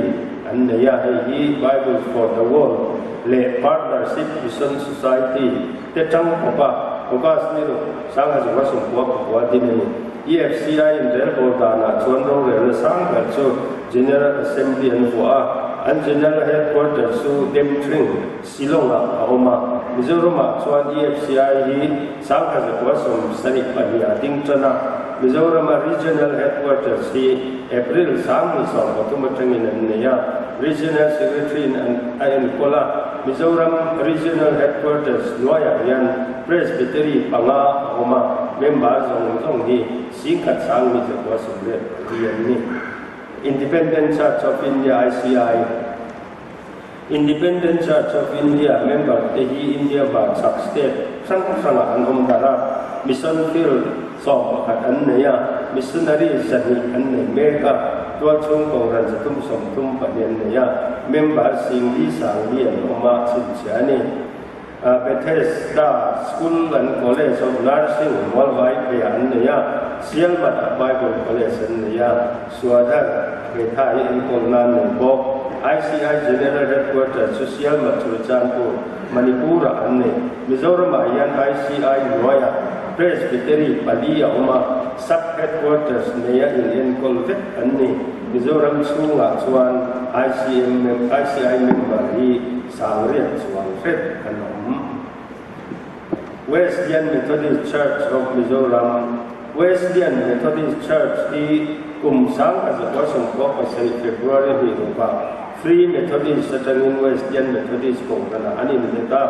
an nei a, hei hi Bible for the World leh Partnership Mission Society te tangkawpa August ni ruk 1999 din a ni. EFCI inrelbawl danah chuan rorelna sang ber chu General Assembly an vuah a, an General Headquarters chu Demthring, Shillong-ah a awm a. Mizoramah chuan EFCI hi 1972 a ding tan a, Mizorama Regional Headquarters hi April 2013 atangin an nei a, Regional Secretary-in a enkawl a. Mizoram Regional Headquarters hnuaiah hian Presbytery panga a awm a, member zawng zawng hi singkhat sang mi 984 an ni. Independent Church of India, ICI, Independent Church of India member te hi India hmarchhak state hrang hrangah an awm darh a, mission field 11 an nei a, missionary 200 an nei mek a, tualchhung kohhran 334 an nei a, member singli sangli an awm a, chhinchhiah a ni. Bethesda School and College of Nursing Mualvai pheiah an nei a, Sialmat-ah Bible College an nei a, Suadhar Betha hi enkawl nan nei bawk. ICI General Headquarters chu Sialmat Churachandpur, Manipur-ah an nei. Mizoramah hian ICI hnuaiah Presbytery pali a awm a, Sub Headquarters neia inenkawl vek an ni. Mizoram chhungah chuan ICI member hi Sangriat chuan hret an awm. Wesleyan Methodist Church of Mizoram, Wesleyan Methodist Church hi kum 1997 February hnih rukah Free Methodist atangin Wesleyan Methodist Kohhranah an inlet a.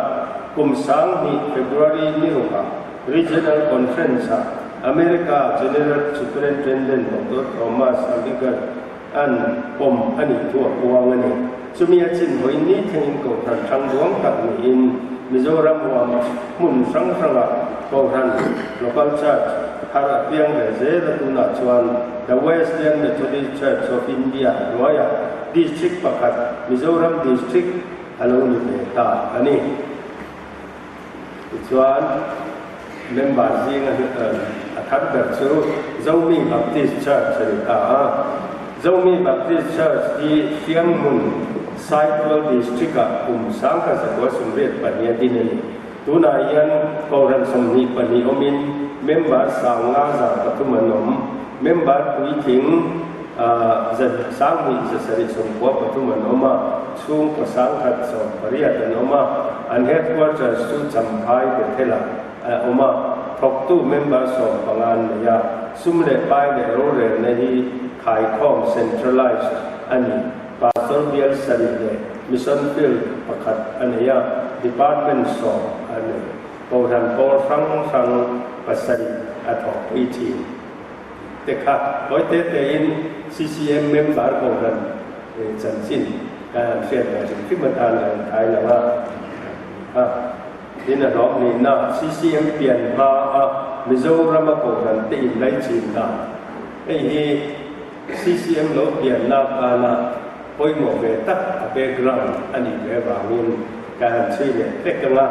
Kum 2000 February ni rukah Regional Conference-ah America General Superintendent Doctor Thomas Abigar an pawm a nih thu a puang a ni. Chumi a chin vawiin ni thlengin Kohhran hrang duang tak niin Mizoram huam hmun hrang hrangah Kohhran, Local Church, thar a piang ve zel a tunah chuan The Wesleyan Methodist Church of India hnuaiah District pakhat Mizoram District a lo ni ve ta a ni. Tichuan, member zinga a thar ber chu Zomi Baptist Church a ni ta a. Zomi Baptist Church hi Hrianghmun, Saitual District-ah kum 1982 a din a ni. Tunah hian Kohhran 22 awmin member 503 an awm. Member puitling 2793 an awm a, chhungkaw 1018 an awm a, an headquarters chu Champhai Bethel-ah a awm a, thawktu member 15 an nei a, sum leh pai leh rorelna hi khaikhawm, centralized, a ni. Pastor bial sarih leh mission field pakhat a nei a, department 10 a nei. Kohhran pawl hrang hrang pasarih a thawhpui thin. Te kha hawi te tein CCM member Kohhran chanchin ka han hriat ve hrim hrim atan ka han thai lo a. A tin a hlawm nihna CCM pian hma a Mizorama Kohhran te inlaichin dan hei hi CCM lo pianna kana pawimawh ve tak a background a nih ve vangin ka han chhui leh hlek ang a.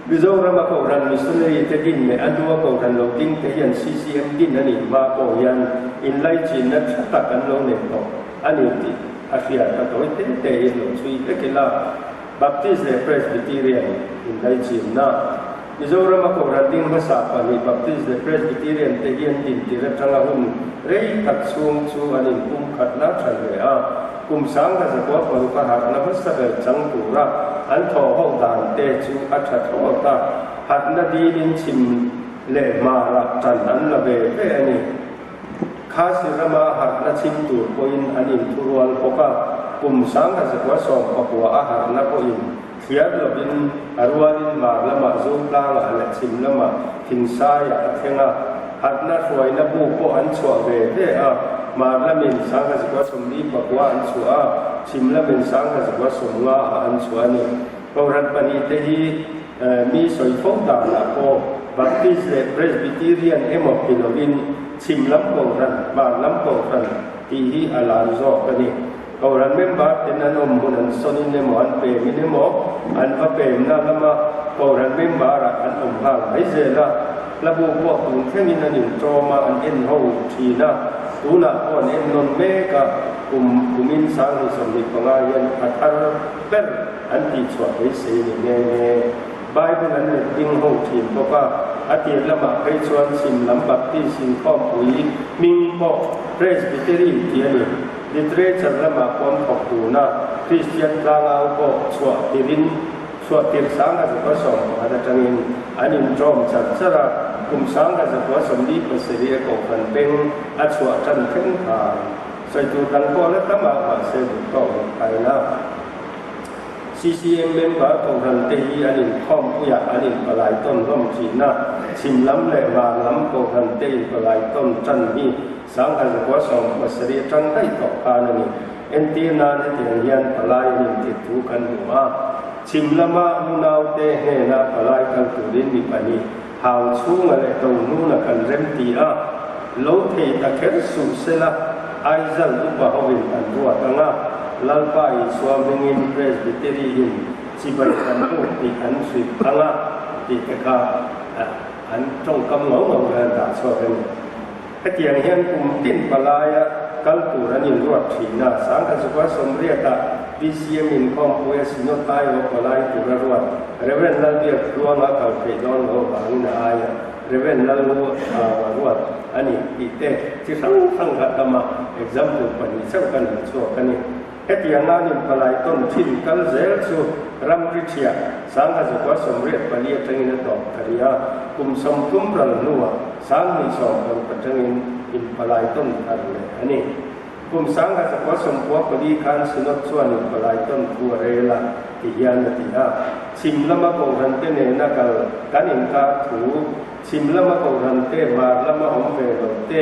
Mizorama Kohhran Missionary te din leh a hnua Kohhran lo ding te hian CCM din a nih hma pawh hian inlaichinna tha tak an lo nei tawh a ni tih a hriat a tawi te te in lo chhui vek ila. Baptist leh Presbyterian inlaichinna Mizorama Kohhran ding hmasa pahnih Baptist leh Presbyterian te hian din tir atanga hun rei tak chhung chu an inpumkhat la tha hle a. Kum 1906 a harhna hmasa ber chang tura an thawh ho dan te chu a tha thlawt a, harhna dilin chhim leh hmarah tan an la ve ve a ni. Khasi rama harhna chhim tur pawhin an inthurual bawk a, kum 1919 a harhna pawhin thliar lovin a rualin hmar lamah Zungtlangah leh chhim lamah Thingsaiah a thleng a, harhna hruaina bu pawh an chhuah ve ve a, hmar lamin 1949 an chhuah a, chhim lamin 1950 ah an chhuah a ni. Kohhran pahnih te hi mi sawi fo danah pawh Baptist leh Presbyterian emaw ti lovin chhim lam kohhran, hmar lam kohhran tih hi a lar zawk a ni. Kohhran member ten an awm hmun an sawnin emaw an pemin emaw an va pemna lama Kohhran member ah an awm nghal mai zel a, hlabu pawh tun thlengin an intawm a, an en ho thin a, tunah pawh an en nawn mek a, kum kumin 2025 hian a thar ber an tihchhuah beisei ni nghe nghe. Bible an let ding ho thin bawk a, a tir lamah phei chuan chhim lam Baptist inkhawmpui hming pawh Presbytery tih a ni. Literature lamah pawh an thawk dun a, Kristian tlangau pawh chhuah tirin chhuah tir 1911 atangin an intawm char char a, kum 1977 a Kohhran beng a chhuah tan thleng khan sawi tur dang pawh la tam a, mahse duh tawk lo thain a. CCM member Kohhran te hi an inkhawmpuiah an inpalai tawn hlawm thin a, chhim lam leh hmar lam Kohhran te inpalai tawn tan hi 1917 atang daih tawh khan a ni. Entir nan hetiang hian palai an intir thu kan hmu a, chhim lama unaute hnena palai kal turin mi pahnih hau chhunga leh to hnuna kan rem ti a, lo thei ta kher suh sela Aizal upa hovin an ruat ang a, Lalpa Isua hmingin Presbytery in chibai kan buk tih an hrilh ang a tih te kha an tawngkam ngau ngau hian dah chhuak a ni. Hetiang hian kum tin palaia kal tur an inruat thin a, 1980-ah BCM inkhawmpuia Synod aiawh palai tur a ruat Rev. Lalbiak Tluanga kal theih dawn loh avangin a aia Rev. Lalnu a ruat a ni tih te chi hrang hrang kha tam a, example pahnih chauh kan han chhuak a ni. Hetianga an inpalai tawn thin kal zel chu ramri ṭhiah 1984 atangin a tawp ta rih a, kum 30 ral hnuah 2016 atangin inpalai tawn thar leh a ni. Kum 1994 khan Synod chuan in palai tawn thu a rel a, ti hian a ti a. Chhim lama Kohhrante nena kal kan inkar thu, chhim lama Kohhrante hmar lama awm ve lo te,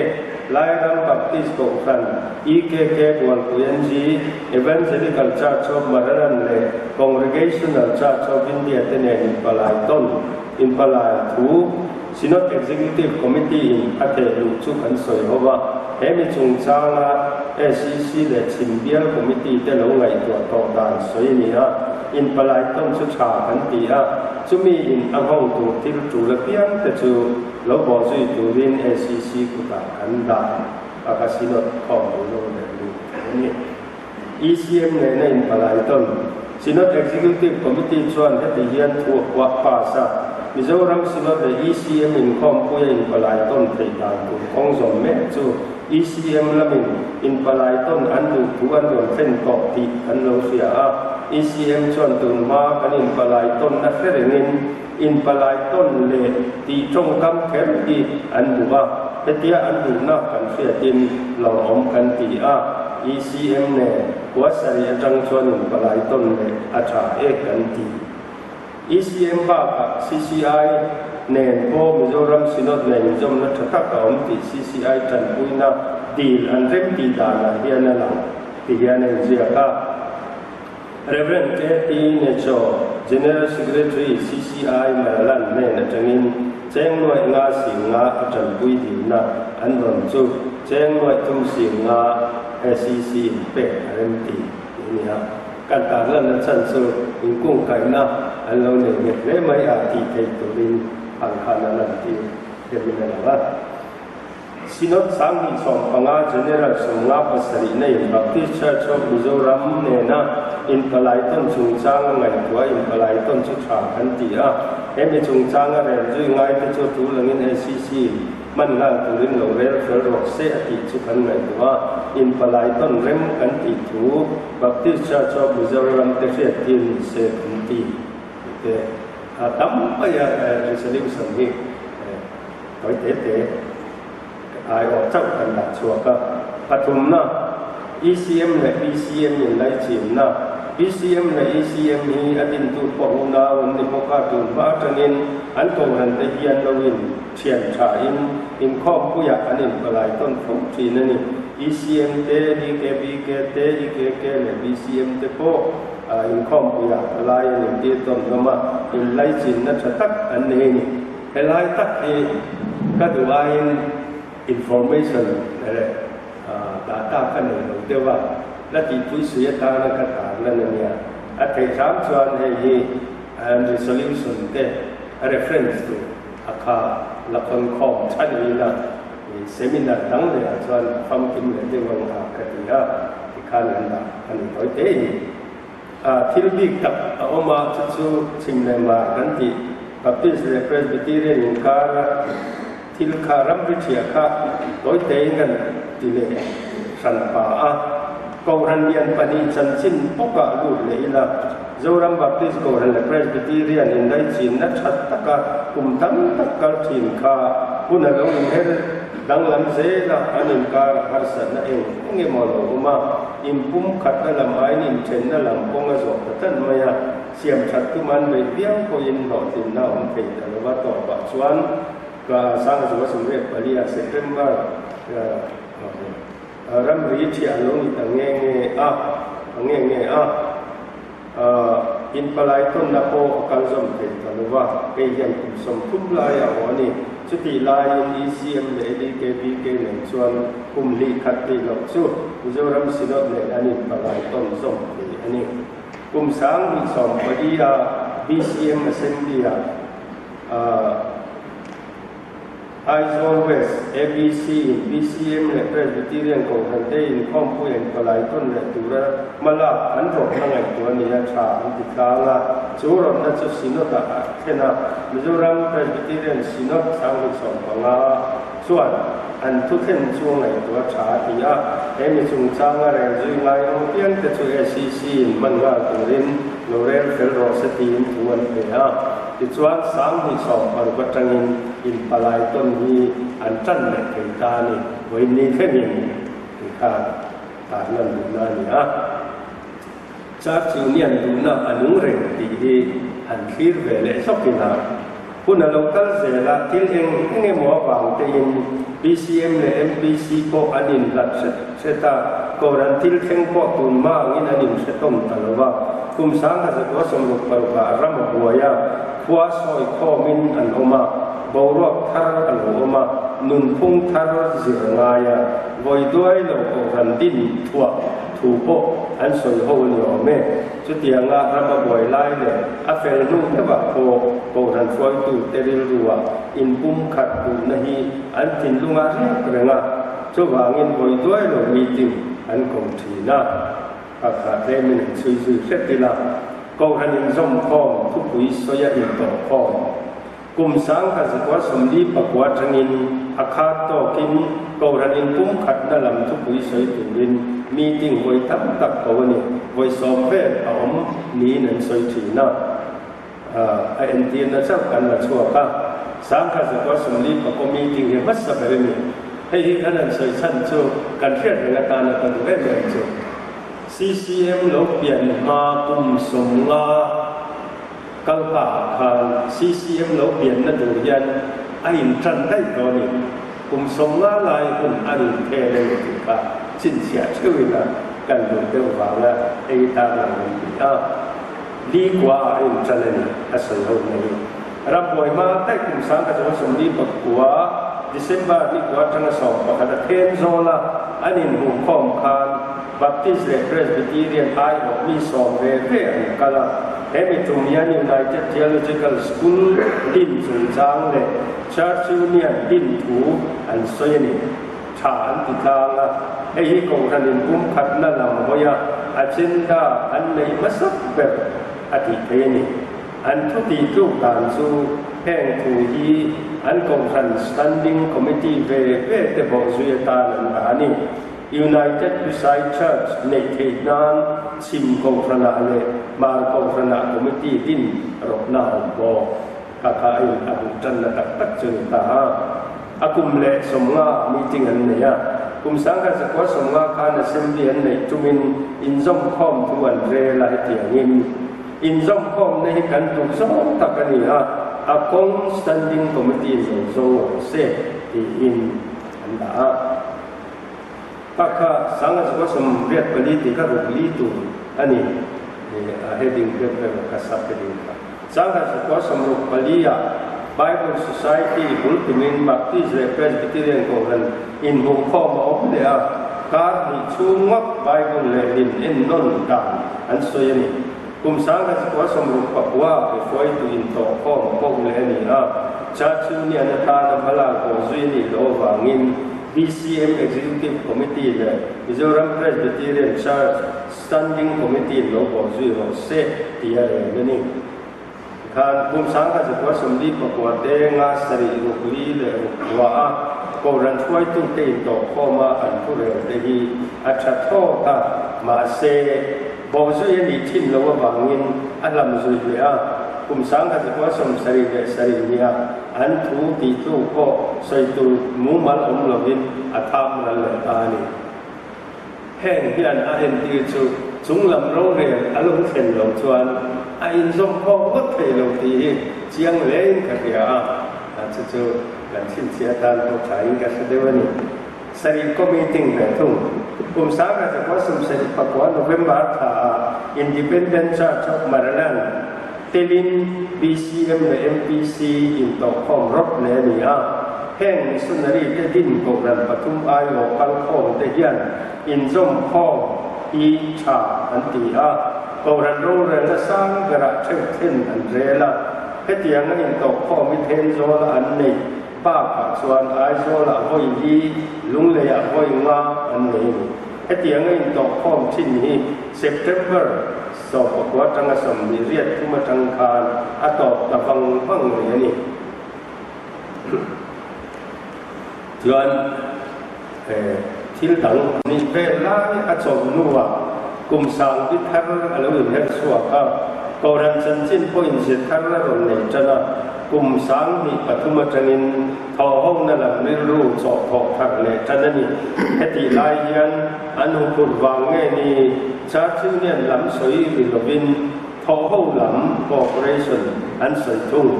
Lairam Baptist Kohhran, EKK Bualpui NG, Evangelical Church of Mararan leh Congregational Church of India te nen inpalai tawn inpalai thu, Synod Executive Committee in a theh luh chu kan sawi ho a, he mi chungchanga SEC leh Chhim Bial Committee te lo ngaihtuah tawh dan sawi a ni a, inpalai tawn chu tha kan ti a, chumi in a nghawng tur thil tul apiang te chu lo bawh zui turin SEC kutah kan dah a, ka Synod khawmpui lo leh lut thei a ni. ECM nena inpalai tawn Synod Executive Committee chuan heti hian thu a kuah pass a, Mizoram Synod leh ECM inkhawmpui a inpalai tawn theih dan tur kawng zawm mek chu ECM lamin inpalai tawn an duh thu an rawn thlen tawh tih kan lo hria a. ECM chuan tun hma kan inpalai tawnna hre rengin inpalai tawn leh tih tawngkam kher hi an duh a, hetia an duhna kan hriatin lawmawm kan ti a. ECM nen kua sarih atang chuan inpalai tawn leh a tha e kan ti. ECM bakah CCI nen pawh Mizoram Synod nen inzawmna tha tak a awm tih CCI tanpuina dil an remtih danah hian a lang ti hian a inziak a. Rev. KT Necho, General Secretary, CCI Maralan hnen atangin cheng nuaih nga sing nga a tanpui dilna an rawn chu cheng nuaih thum sing nga SEC in pek a rem ti tih a ni a. Kan tarlanna chhan chu inkungkaihna an lo nei nghet hle mai a tih theih turin ang khan a lantir deuhin a lang a. Synod 2015 General 57 in Baptist Church of Mizoram nena inpalai tawn chungchang a ngaihtuah inpalai tawn chu tha kan ti a. He mi chungchanga rel zui ngaite chu tul angin SEC in hman nghal turin lo rel fel rawh se a tih chu kan ngaihtuah a. Inpalai tawn rem kan tih thu Baptist Church of Mizoram te hriattir ni se kan ti tih te a tam mai a resolution hi. Tawi te te aiawh chauh kan dah chhuak a. Pathumna, ECM leh BCM in laichinna. BCM leh ECM hi a dintu pawh unau an ni bawk a, tun hma atangin an kohhran te hian lo in thian tha in inkhawmpuiah an inpalai tawn fo thin a ni. ECM te, DKBK te, EKK leh BCM te pawh inkhawmpuiah palai an intir tawn hlawm a, inlaichinna tha tak an nei a ni. Helai tak hi ka duh aiin information leh data ka nei lo deuh a, la tihpui sui atana ka tarlan a nia. A theih hram chuan hei hi resolution te reference tur a kha la khawnkhawm tha niin a, seminar dang leh ah chuan famkim leh deuh ang a ka ti a, tikhan an dah a ni tawi te in. Thil bik tak a awm a, chu chu chhim leh mar kan tih Baptist leh Presbyterian inkara thil kha ramri ṭhiah kha tawi tein kan ti leh hran pa a. Kohhran lian pahnih chanchin bawkah lut leh ila, Zoram Baptist Kohhran leh Presbyterian inlaichinna ṭhat taka kum tam tak kal ṭhin kha hun a lo inher danglam zel a, an inkar harsatna eng eng emaw a lo awm a. Inpum khatna lam aiin inthenna lam kawng a zawh ta tlat mai a, siam that tum an beih viau pawhin hlawhtlinna a awm thei ta lo va, tawpah chuan ka Sangzua Sumriat palia September ramri thiah a lo ni ta nge nge a, nge nge a. Inpalai tawnna pawh a kal zawm thei ta lo va, hei hian kum 30 lai a awh a ni. Chutih laiin ECM leh LEKBK nen chuan kum hnih khat tih loh chu Mizoram Synod nen an inpalai tawn zawm thei a ni. Kum 2014 a BCM Assembly-ah Aizawl West, ABC, in BCM leh Presbyterian Kohhran te inkhawmpui an palai tawn leh tura hmalak an rawtna ngaihtuah a ni a, tha an ti tlang a. Chu rawtna chu Synod-ah a thlen a, Mizoram Presbyterian Synod 2015 chuan an thuthlen chu a ngaihtuah tha a ti a. He mi chungchanga rel zui ngai awm piang te chu SEC in hman nghal turin lo rel fel rawh se tiin thu an pe a. Tichuan, 2016 atangin inpalai tawn hi an tan leh thei ta a ni. Vawiin ni thlengin ti khan. Tarlan duhna a ni a. Church Union duhna a nung reng tih hi han thlir ve leh hlawk ila, hun a lo kal zel a, thil eng eng emaw avang tein BCM leh MPC pawh an inhlat hret hret a, Kohhran thil thleng pawh tun hma angin an inhretawm ta lo va. Kum 1966 ah ram a buai a, khua sawi khawmin an awm a, boruak thar a lo awm a, nunphung thar zir a ngai a, vawi duai lo Kohhran din thuah thu pawh an sawi ho a ni awm e. Chutianga ram a buai lai leh a fel hnu deuhah pawh Kohhran hruaitute rilrua inpumkhat duhna hi an thinlung a riak reng a, chuvangin vawi duai lo meeting an ko thin a. Pakhat tlemin an chhui zui hret ila, Kohhran inzawmkhawm thupui sawi a intawhkhawm. Kum 1949 atangin a khat tawkin Kohhran inpumkhatna lam thupui sawi turin meeting vawi tam tak ko a ni, vawi sawm vel a awm niin an sawi thin a. A entirna chauh kan la chhuak a, 1949 meeting hi hmasa ber a ni. Hei hi kan han sawi chhan chu kan hriat reng atana ka duh em em chu. CCM lo pian hma kum 50 Kalpa ah khan CCM lo pianna tur hian a in tan daih tawh a ni. Kum 50 lai hun a rin thel a ni tih kha chhinchhiah theuh ila kan duh deuh vanga ei tan ang an ti a. Li kua ah a in tan a ni a sawi ho na hi. Rambuai hma daih kum 1949 December ni kua atanga 11 a then zawl a an inhmuhkhawm khan Baptist leh Presbyterian aiawh mi sawm ve ve an kal a, hemi tum hian United Theological School din chungchang leh Church Union din thu an sawi a ni. Tha an ti tlang a, hei hi Kohhran inpumkhatna lam hawi a agenda an neih hmasak ber a tih theih a ni. An thu tih tluk dan chu heng thu hi an Kohhran Standing Committee ve ve te bawhzui atan an dah a ni. United Lusai Church neih theih nan Chhim Kohhranah leh Hmar Kohhranah Committee din rawpna a awm bawk. Kha kha a in a duh tanna tak tak chu a ni ta a. A kum leh 50 meeting an nei a. Kum 1950 khan Assembly an neih tumin inzawmkhawm thu an rel a hetiangin inzawmkhawmna hi kan duh zawng tak a ni a, a kawng Standing Committee zo zawng rawh se tiin an dah a. Pak kha 1984 tih kha ruk li tur a ni a heading ber ber kha sub heading kha. 1964 ah Bible Society bul tumin Baptist leh Presbyterian Kohhran inhmuhkhawm a awm leh a, kar hnih chhung ngawt Bible lehlin ennawn dan an sawi a ni. Kum 1969 ah hruaitu intawhkhawm koh leh a ni a, Church Union atana hmalak pawh zui a nih loh avangin BCM Executive Committee leh Mizoram Presbyterian Church Standing Committee lo bawh zui rawh se tih a rel a ni. Tikhan kum 1949 te nga sarih ruk li leh ruk hua a Kohhran hruaitute intawhkhawm a an thu rel te hi a tha thlawt a, mahse bawh zui a nih thin loh avangin a hlam zui hle a, kum 1977 nia an thu tih tluk pawh sawi tur mumal awm lovin a thap ral leh ta a ni. Heng hian a entir chu chunglam rorel a lo thlen lo chuan a inzawm khawm ngawt thei lo tih hi chiang hlein ka hria a, chu chu kan chhinchhiah atan pawh thain ka hre deuh a ni. Sarih kaw meeting ve thung. Kum 1979 November thla ah Independent Church of Maraland telin BCM leh MPC intawhkhawm rawp leh a ni a. Heng missionary te din kohhran pathum aiawh kalkhawm te hian inzawmkhawm hi tha an ti a, kohhran rorelna sang berah theuh thlen an rel a. Hetianga intawhkhawm hi Thenzawla an neih bakah chuan Aizawlah vawi li, Lungleiah vawi nga an nei a ni. Hetianga intawhkhawm thin hi September 19 atanga 23 atang khan a tawp ta vang vang mai a ni. Chuan thil dang nih vel lai a chawlh hnuah kum sang bi thar a lo inher chhuak a, Kohhran chanchin pawhin zir thar a rawn nei tan a. kum 2003 atangin thawhhona lam rilru chawhthawh thar leh tan a ni. Hetih lai hian an huphurh vang nge ni Church Union lam sawi ri lovin thawhho lam, cooperation, an sawi thung.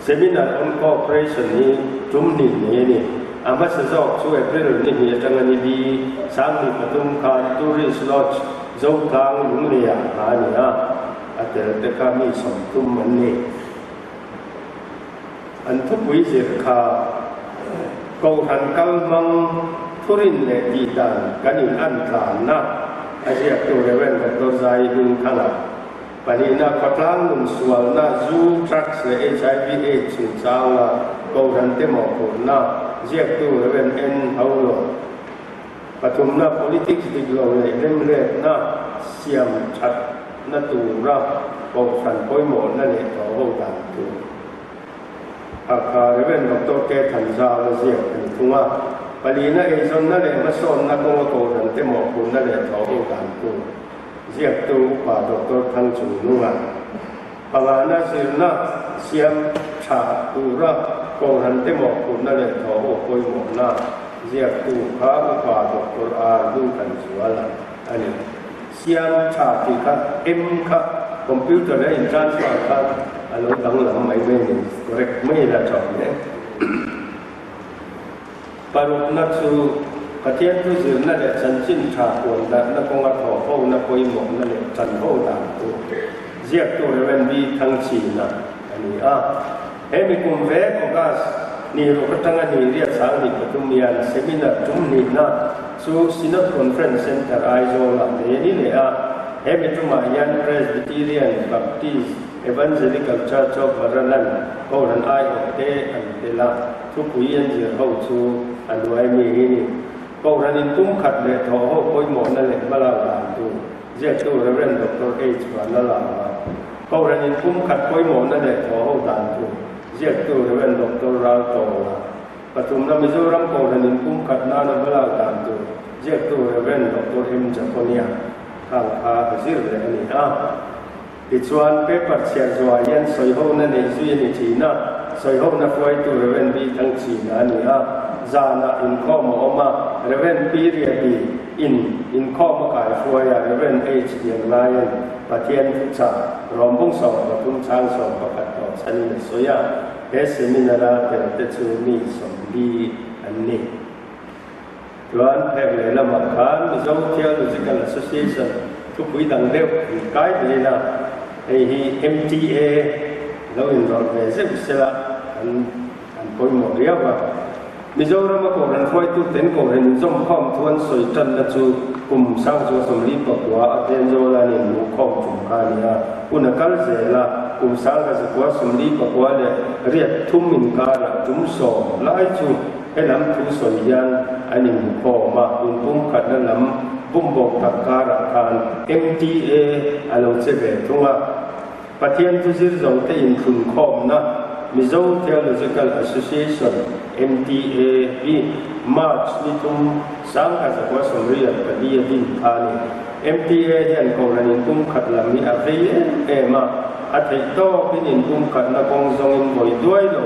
Seminar on Cooperation hi tum hnih nei a ni. A hmasa zawk chu April ni hnih atanga ni bi 2003 khan Tourist Lodge Zotlang Lungleiah hna a ni a, a tel te kha mi 30 an ni. An thupui zir kha Kohhran kal hmang thurin leh tihdan kan in an tlanna a ziaktu Rev. Doctor Zai Hmingthanga pahnihna khawtlang nun sualna, zu, drugs leh hiv aids chungchanga Kohhran te mawhphurhna ziaktu Rev. N. Haulo pathumna politics dik lo leh remretna siam thatna tura Kohhran pawimawhna leh thawhho dan tur a kha Rev. Doctor K. Thanzau a ziak a ni thung a. Palina eizawnna leh hmasawnna kawnga Kohhran te mawhphurhna leh thawhho dan tur ziaktu Upa Doctor Thangchungnunga pangana zirna siam tha tura Kohhran te mawhphurhna leh thawhho pawimawhna ziaktu kha Upa Doctor R. Hmingthanzuala a ni. Siam tha tih kha M kha computer a in transfer khan a lo danglam mai mai ni, correct mai la tha awm e. Parukna chu Pathian thu zirna leh chanchin tha puan darhna kawnga thawhhona pawimawhna leh chanvo dan tur ziaktu Rev. B. Thangchhina a ni a. He mi kum vek August ni ruk atanga ni riat 2003 hian seminar tum hnihna chu Synod Conference Centre Aizawl-ah nei a ni leh a. He mi tumah hian Presbyterian, Baptist, Evangelical Church of Maraland Kohhran aiawhte an tel a, thupui an zir ho chu a nuai mi hi ni. Kohhran in tum khat leh thawh ho pawimawhna leh hmalak dan tur ziaktu Rev. Doctor H. Vanlalama, Kohhran in tum khat pawimawhna leh thawh ho dan tur ziaktu Rev. Doctor Raltawla, pathumna Mizoram Kohhran in kum khat nana hmalak dan tur ziaktu Rev. Doctor M. Jaconia khang kha a zir leh a ni a. Tichuan, paper chhiar zuah hian sawihona neih zui a ni thin a, sawihona hruaitu Rev. B. Thangchhina a ni a, zanah inkhawm a awm a, Rev. P. Riabi in inkhawm a kai hruai a, Rev. H. Lianlaian Pathian thuchah Rawmbung 13 chang 11 tawh chhanin a sawi a, he seminar-a tel te chu mi 40 an ni. Chuan phek lehlamah khan Mizo Theological Association thupui dang deuh in kai daih a, hei hi MTA lo inrawlh ve zeuh sela an an pawimawh riau a. Mizorama Kohhran hruaituten Kohhran inzawmkhawm thu an sawi tanna chu kum 1949 a Thenzawl an inhmuhkhawm tum kha a ni a, hun a kal zel a, kum 1993 inkarah tum 10 lai chu He lam thu sawi hian an inhmukhawm a, inpumkhatna lam bumbawk tak karah khan MTA a lo che ve thung a. Pathian thu zir zo te inthlunkhawmna Mizo Theological Association, MTA, hi March ni thum 1984 a din kha a ni. MTA hian Kohhran inpumkhat lam hi a vei em em a, a theih tawkin inpumkhatna kawng zawngin vawi duai lo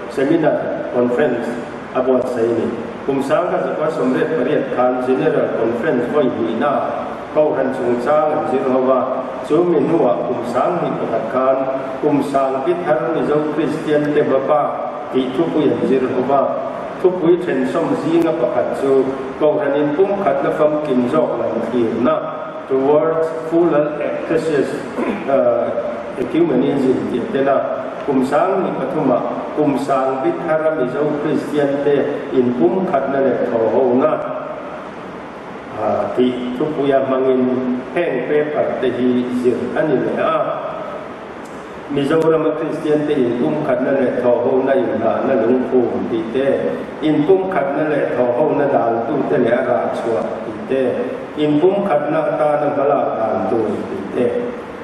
Seminar, Conference, a buatsaih a ni. Kum 1988 khan General Conference vawi hnihna Kohhran chungchang an zir ho a, chu mi hnuah kum 2001 khan kum sang bi thar Mizo Kristian te hmapa tih thupui an zir ho a. Thupui thensawm zinga pakhat chu Kohhran inpumkhatna famkim zawk lam thlirna, Towards Fuller Ecclesias Ecumenism tih a tel a, kum 2003ah kum sang bi thara Mizo Kristian te inpumkhatna leh thawhhona tih thupuia hmangin heng paper te hi zir a ni leh a. Mizorama Kristian te inpumkhatna leh thawhhona inhlahna lungphum tih te, inpumkhatna leh thawhhona daltute leh a rah chhuah tih te, inpumkhatna atana hmalak dan tur tih te,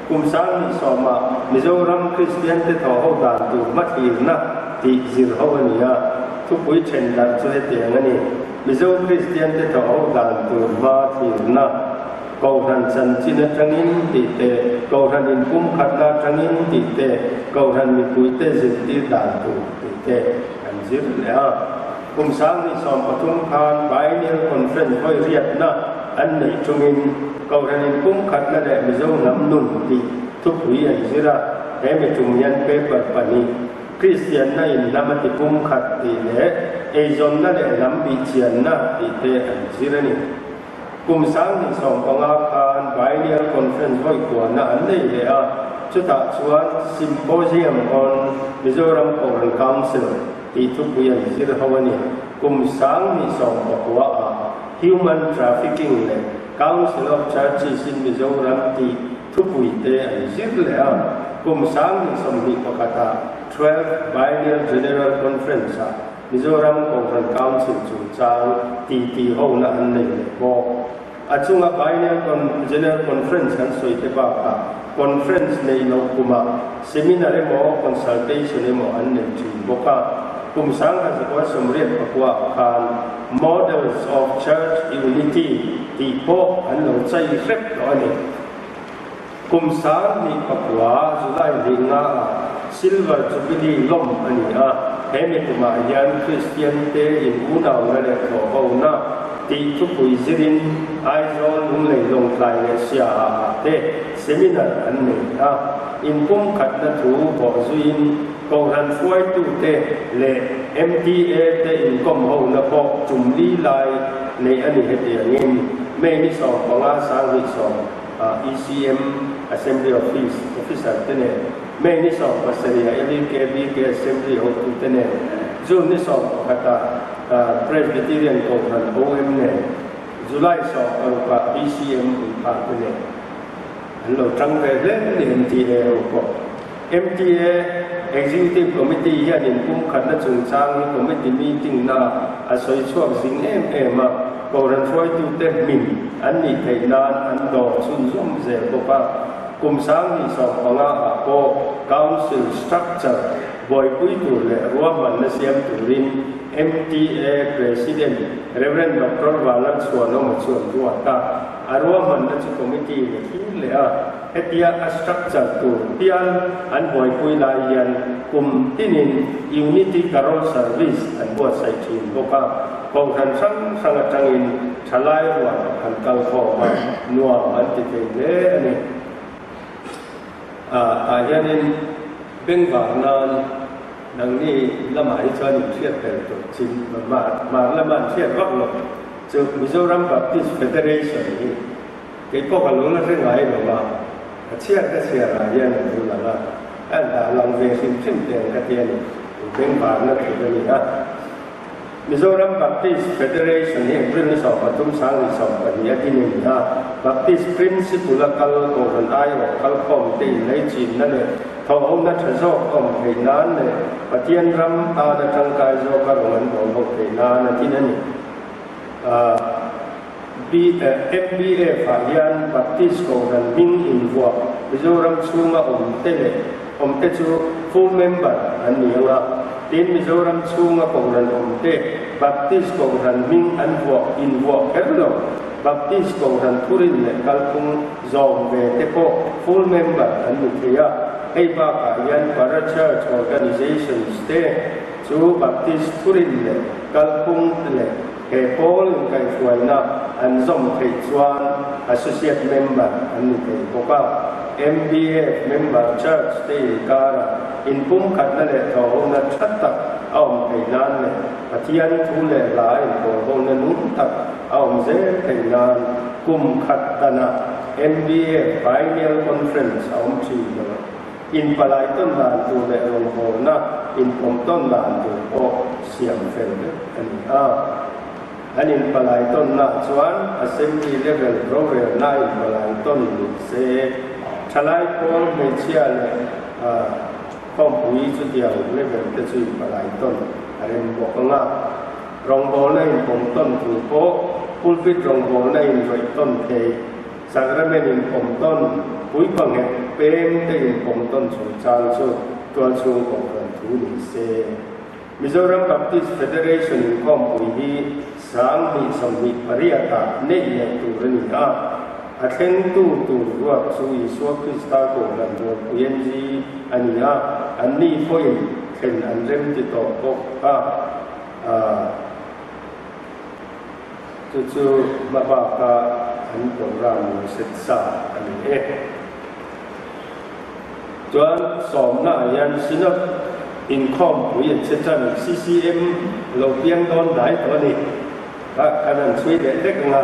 kum 2010ah Mizoram Kristian te thawhho dan tur hmathlirna tih zir ho a ni a, thupui then darh chu hetiang a ni, Mizo Kristian te thawhho dan tur hmathlirna. Kohhran chanchin atangin tih te, Kohhran inpumkhatna atangin tih te, Kohhran mipuite zirtir dan tur tih te kan zir leh a. Kum 2013 khan Biennial Conference hawi riatna an neih chungin Kohhran inpumkhatna leh Mizo hnam nun tih thupui an zir a, he mi tum hian paper pahnih, Kristianna in hnam a ti pumkhat tih leh eizawnna leh hnam bihchianna tih te an zir a ni. Kum 2015 khan Biennial Conference vawi kuahna an nei leh a, chutah chuan Symposium on Mizoram Kohhran Council tih thupui an zir ho a ni. Kum 2019 ah Human Trafficking leh Council of Churches in Mizoram tih thupui te an zir leh a. Kum 2021 ah 12th Biennial General Conference ah Mizoram Kohhran Council chungchang titi hona an nei leh bawk. A chunga Biennial General Conference kan sawi te bakah Conference nei loh kumah Seminar emaw Consultation emaw an nei thin bawk a. Kum 1989 ah khan Models of Church Unity tih pawh an lo chai hrep tawh a ni. Kum 2009 July hnih ah Silver Jubilee lawm a ni a, he mi kumah hian Kristian te in unauna leh thawhhona tih thupui zirin Aizawl Lunglei Lawngtlai leh Siaha ah te seminar an nei a, inpumkhatna thu bawhzuiin Kohhran hruaitute leh MTA te inkawmhona pawh tum li lai neih a ni hetiangin May ni 15 2010 ECM Assembly Office Officer te nen, May ni 17 ah LEKBK Assembly hotute nen, June ni 11 ah Presbyterian Kohhran OM nen, July 16 ah BCM Uiphah te nen an lo tang ve hle a ni MTA ho pawh. MTA Executive Committee hian inpumkhatna chungchang hi committee meeting na a sawi chhuak zing em em a, Kohhran hruaitute hmin an nih theih nan an dawr chhunzawm zel bawk a. Kum 2015 ah pawh Council structure buaipui tur leh ruahmanna siam turin MTA President Rev. Doctor Vanlalchhuanawma chuan ruat a, a ruahmanna chu committee in a thlir leh a. Hetia a structure tur hial an buaipui lai hian kum tinin Unity Carol Service an buatsaih thin bawk a, kohhran hrang hrang atangin thalai rual an kal khawm a, nuam an ti thei hle a ni. Ah hianin bengvar nan nangni lamah hi chuan inhriat tel tur chin mar lama an hriat vak lo chu Mizoram Baptist Federation hi Kei pawh ka lo la hre ngai lo a, ka chhiar ka chhiar ah hian an lo lang a, a en dah lang ve hrim hrim teh ang ka ti a ni, bengvarna tur a ni a. Mizoram Baptist Federation hi April ni 13 2012 a din a ni a, Baptist Principle a kal Kohhran aiawh kalkhawm te inleichinna leh thawhhona tha zawk a awm theih nan leh Pathian ram tana tangkai zawka rawn an bawl ho theih nan a din a ni. MBF ah hian Baptist Kohhran hming invuah Mizoram chhunga awmte leh awmte chu full member an ni ang a, tin Mizoram chhunga Kohhran awmte Baptist Kohhran hming an vuah invuah kher lo, Baptist Kohhran thurin leh kalphung zawm ve te pawh full member an ni thei a, hei bakah hian Para Church Organizations te chu Baptist thurin leh kalphung leh He pawl inkaihhruaina an zawm theih chuan Associate Member an ni thei bawk a. MBF Member Church te inkara inpumkhatna leh thawhhona tha tak a awm theih nan leh Pathian thu leh hla inpawlhona nung tak a awm zel theih nan kum khat danah MBF Biennial Conference a awm thin lo. Inpalai tawn dan tur leh rawngbawlna inpawm tawn dan tur pawh siam fel vek a ni a. An inpalai tawnnaah chuan Assembly level rorelna inpalai tawn ni se, thalai pawl hmeichhia leh khawmpui chutiang level te chu inpalai tawn a rem bawk ang a. Rawngbawlna inpawm tawn tur pawh pulpit rawngbawlna inrawih tawn thei. Sacrament in pawm tawn, puipa nghet peng te in pawm tawn chungchang chu tualchhung kohhran thu ni se. Mizoram Baptist Federation inkhawmpui hi 2028 ah neih leh tur a ni a. A thlengtu tur ruat chu Isua Krista Kohhran Rualpui NG a ni a, anni pawhin thlen an rem ti tawh bawk a. Chu chu hma baka an program lo set sa a ni e. Chuan sawmna ah hian Synod inkhawmpui etc. CCM lo piang dawn dai tawh a ni. Kha kan han chhui leh hlek ang a,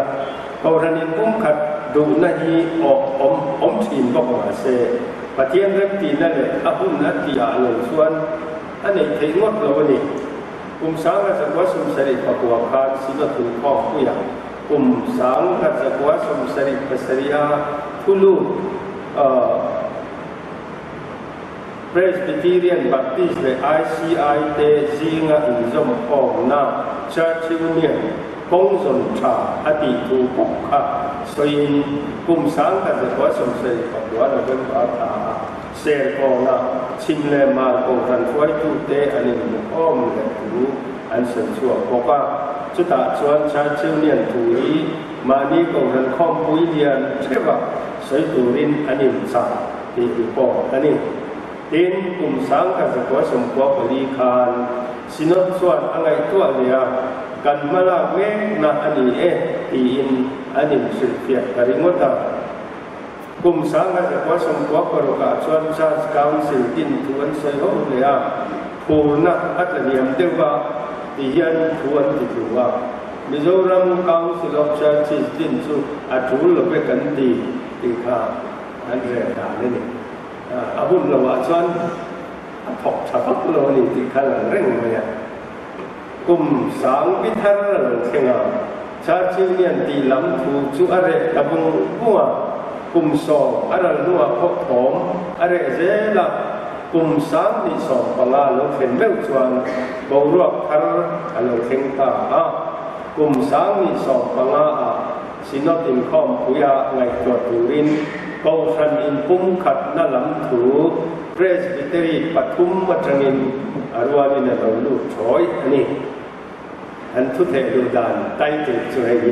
Kohhran in pumkhat duhna hi awh awm awm thin bawk mahse, Pathian remtihna leh a hun a tihah lo chuan a neih theih ngawt lo a ni. Kum 1969 khan Synod inkhawmpuiah kum 1977 a thulut Presbyterian, Baptist leh ICI te zinga inzawmkhawmna Church Union kawng zawn tha a tih thu bawk kha sawiin kum 1979 November thla ah Serkawnah chhim leh mar kohhran hruaitute an inhmukhawm leh thu an sawi chhuak bawk a. Chutah chuan Church Union thu hi mahni kohhran khawmpui lian theuha sawi turin an inchah tih report a ni. Tin, kum 1994 khan Synod chuan a ngaihtuah leh a, kan hmalak mekna a ni e tiin an inhrilhfiah ta ringawt a. Kum 1996 ah chuan Church Council din thu an sawi ho leh a, phurna a tla hniam deuh a ti hian thu an ti tlu a. Mizoram Council of Churches din chu a tul lo ve kan ti tih kha an rel dan a ni. A hun lo ah chuan a thawk tha vak lo a ni tih kha lang reng mai a. Kum sang bi thar a lo thleng a, Church Union tih lam thu chu a reh ta vung vung a, kum 10 a ral hnuah pawh thawm a reh zel a, kum 2015 a lo thlen meuh chuan boruak thar a lo thleng ta a, kum 2015 ah Synod inkhawmpuia ngaihtuah turin Kohhran inpumkhatna lam thu Presbytery pathum atangin a rualin a lo lut thawi a ni. An thu theh duh dan title chu hei hi,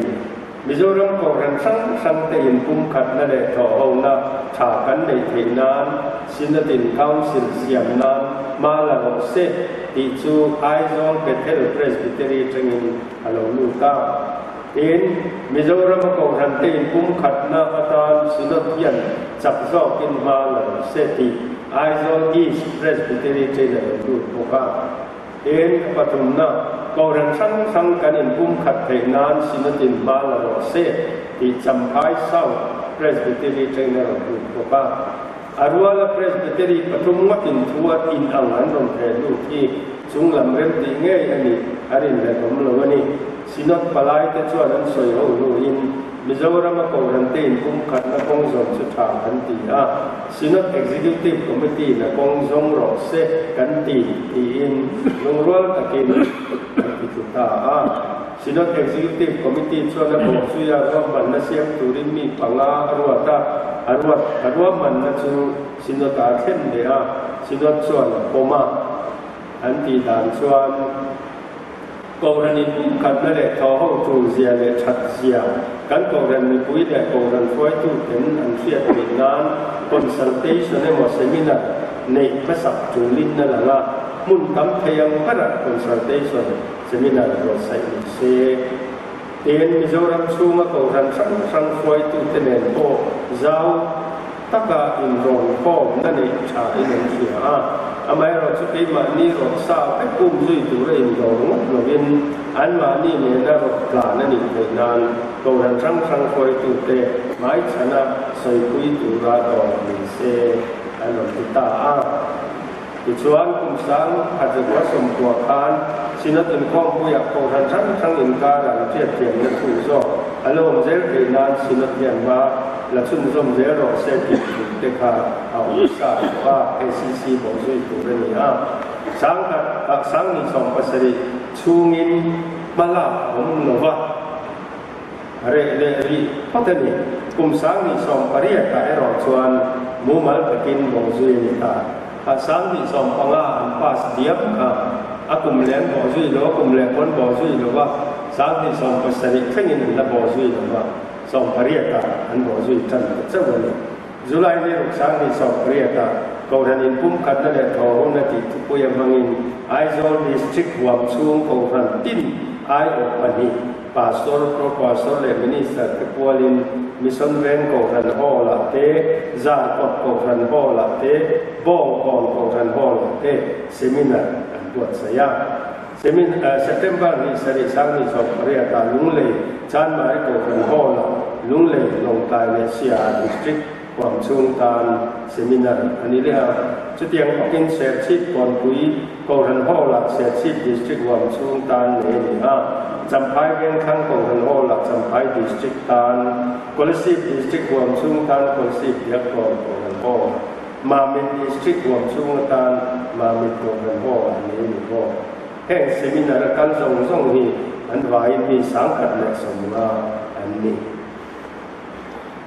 Mizoram Kohhran hrang hrangte inpumkhatna leh thawhhona tha kan neih theih nan Synod in Council siam nan hma la rawh se tih chu Aizawl Bethel Presbytery atangin a lo lut a. Tin, Mizorama Kohhrante inpumkhatna atan Synod hian chak zawkin hma la rawh se tih Aizawl East Presbytery ṭin a lo lut bawk a. Tin, a pathumna, Kohhran hrang hrang kan inpumkhat theih nan Synod-in hma la rawh se tih Champhai South Presbytery ṭin a rawn lut bawk a. A ruala Presbytery pathum ngawtin thu a in ang an rawn theh lut hi chunglam remtih ngei a nih a rinhlelhawm lo a ni. Synod palaite chuan an sawi ho hnuin Mizorama Kohhrante inpumkhatna kawng zawm chu tha kan ti a, Synod Executive Committee na kawng zawng rawh se kan ti tiin lungrual takin an ti tlu ta a. Synod Executive Committee chuan a bawhzuia ruahmanna siam turin mi panga a ruat a, a ruat a ruahmanna chu Synod-ah a thlen leh a, Synod chuan a pawm a. An tih dan chuan Kohhran inpumkhatna leh thawhho tulzia leh thatzia kan Kohhran mipui leh Kohhran hruaituten an hriat theih nan consultation emaw seminar neih hmasak tulin a lang a, hmun tam thei ang berah consultation Seminar buatsaih ni se. Tin, Mizoram chhunga Kohhran hrang hrang hruaitute nen pawh zau taka inrawn khawmna neih tha in an hria a. Amaherawh chu keimahni rawt sa vek um zui tura indawr ngawt lovin anmahni nena rawt tlan a nih theih nan Kohhran hrang hrang hruaitute hmaichhana sawipui tura dawr ni se an rawn ti ta a. Tichuan, kum 1990 khan Synod inkhawmpuiah Kohhran hrang hrang inkara an hriatthiamna thu zawk a lo awm zel theih nan Synod hian hma la chhunzawm zel rawh se tih thu te kha a awm sa tawh a, KCC bawhzui tur a ni a. 2070 chhungin hma lak a awm lo va, reh leh rih phawt a ni. Kum 2080 ah erawh chuan mumal takin bawhzui a ni ta. A 2015 an pass diam kha a kum leh an bawhzui lo, a kum leh pawh an bawhzui lo va, 2070 thlengin an la bawhzui lo va. 18 ah an bawhzui tan ta chauh a ni. July ni ruk 2018 ah Kohhran inpumkhatna leh thawhhona tih thupuia hmangin Aizawl District huam chhung Kohhran tin aiawh pahnih, Pastor, Pro Pastor leh Minister te pualin Mission Veng Kohhran Hall ah te, Zarkawt Kohhran Hall ah te, Bawngkawn Kohhran Hall ah te Seminar an buatsaih a. September ni sarih 2018 ah Lunglei Chanmari Kohhran Hall ah Lunglei, Lawngtlai leh Siaha District huam chhung tan Seminar a ni leh a. Chutiang bawkin Serchhip Kawnpui Kohhran Hall ah Serchhip District huam chhung tan nei a ni a. Champhai Vengthlang Kohhran Hall ah Champhai District tan, Kolasib District huam chhung tan Kolasib Biakkawn Kohhran Hall ah Mamit District huam chhung atan Mamit Kohhran Hall ah nei a ni bawk. Heng seminar a kal zawng zawng hi an vaiin mi 1015 an ni.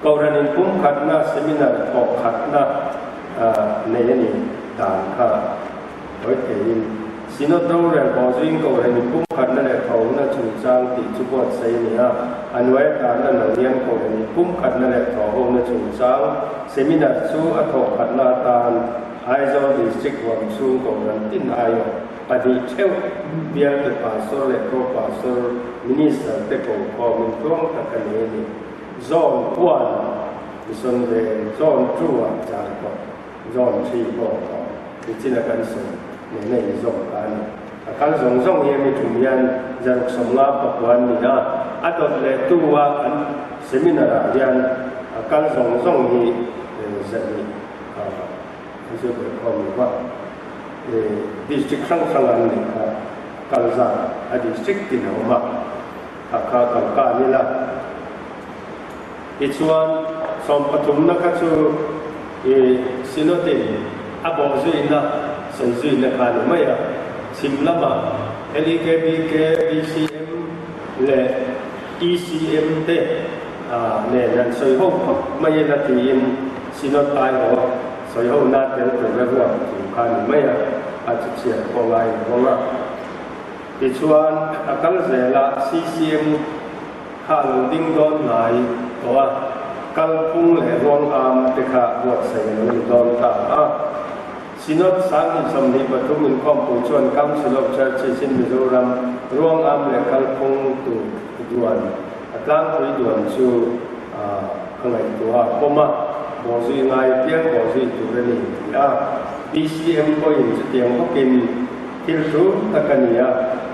Kohhran inpumkhatna seminar thawk khatna nei a nih dan kha hawi theiin Synod rorel bawhzuiin Kohhran inpumkhatna leh thawhna chungchang tih chu buatsaih a ni a, a hnuaia tarna lo hian Kohhran inpumkhatna leh thawhhona chungchang Seminar chu a thawh khatna atan Aizawl District huam chhung Kohhran tin aiawh pahnih theuh bialte Pastor leh Pro Pastor, Minister te kokhawm in tluang tak a nei a ni. Zone one, Mission Veng, Zone two ah Zarkawt, Zone three pawh a awm. Nichina kan sawi nena inzawm kha a ni. A kal zawng zawng hi a mi tum hian zaruk 59 an ni a, a dawt leh tu a an seminar ah hian a kal zawng zawng hi 200 an zir ber khawm lo va, district hrang hrang an neih kha kal zat a district tin a awm a, kha kha kal ka an ila. Tichuan sawmpathumna kha chu Synod in a bawhzuina sawizuina kha a ni mai a, chhim lamah LEKBK, BCM leh ECM te nen an sawi ho khawp mai ila tiin Synod aiawh sawi hona tel tur a ruat thu kha a ni mai a, a chu chhiar pawh ngai lo vang a. Tichuan a kal zelah CCM Kha lo ding dawn hnai tawh a, kalphung leh ruang am te kha buatsaih a lo ni dawn ta a. Synod 2023 inkhawmpui chuan Council of Churches in Mizoram ruang am leh kalphung tur duan a tlangpui duan chu a ngaihtuah a pawm a, bawhzui ngai piang bawhzui tur a ni ti a. BCM pawhin chutiang bawkin Thil ṭul tak a ni a,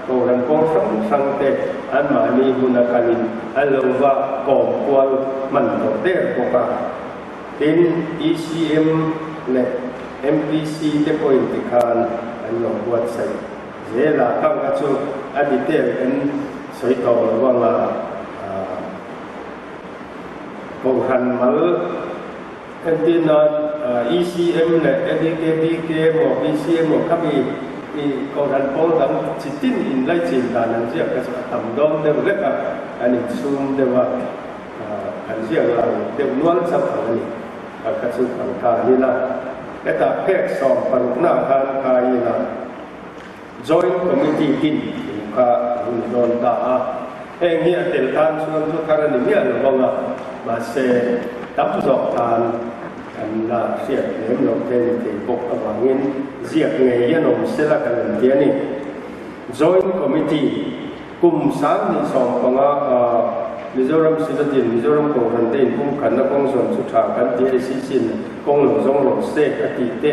Kohhran pawl hrang hrang te anmahni hmuna kalin an lo va kawm kual hman tawh der bawk a. Tin, ECM leh MPC te pawhin tikhan an lo buatsaih zel a, kang kha chu a detail kan sawi tawh lo anga, Kohhran mal Entir nan ECM leh LEKBK emaw BC emaw khami i Kohhran pawl dang chi tin inlaichin dan an ziak kha chu a tam dawn deuh hlek a, an inchhum deuh a, an ziak lang deuh nual chauh ang a ni. Kha kha chu kan kha an ila. Hetah phek sawm parukna khan kai ila Joint Committee tin thu kha a ni dawn ta a. Heng hi a tel tan chuan thu thar a ni miah lo vang a, mahse tam zawk tan kan la hriat lem loh te ni thei bawk avangin ziak ngei an awm sela kan han ti a ni. Joint Committee kum 2015 a Mizoram Synod-in Mizoram Kohhran te inpumkhatna kawng zawn chu tha kan ti a, ACC-in kawng lo zawng rawh se a tih te,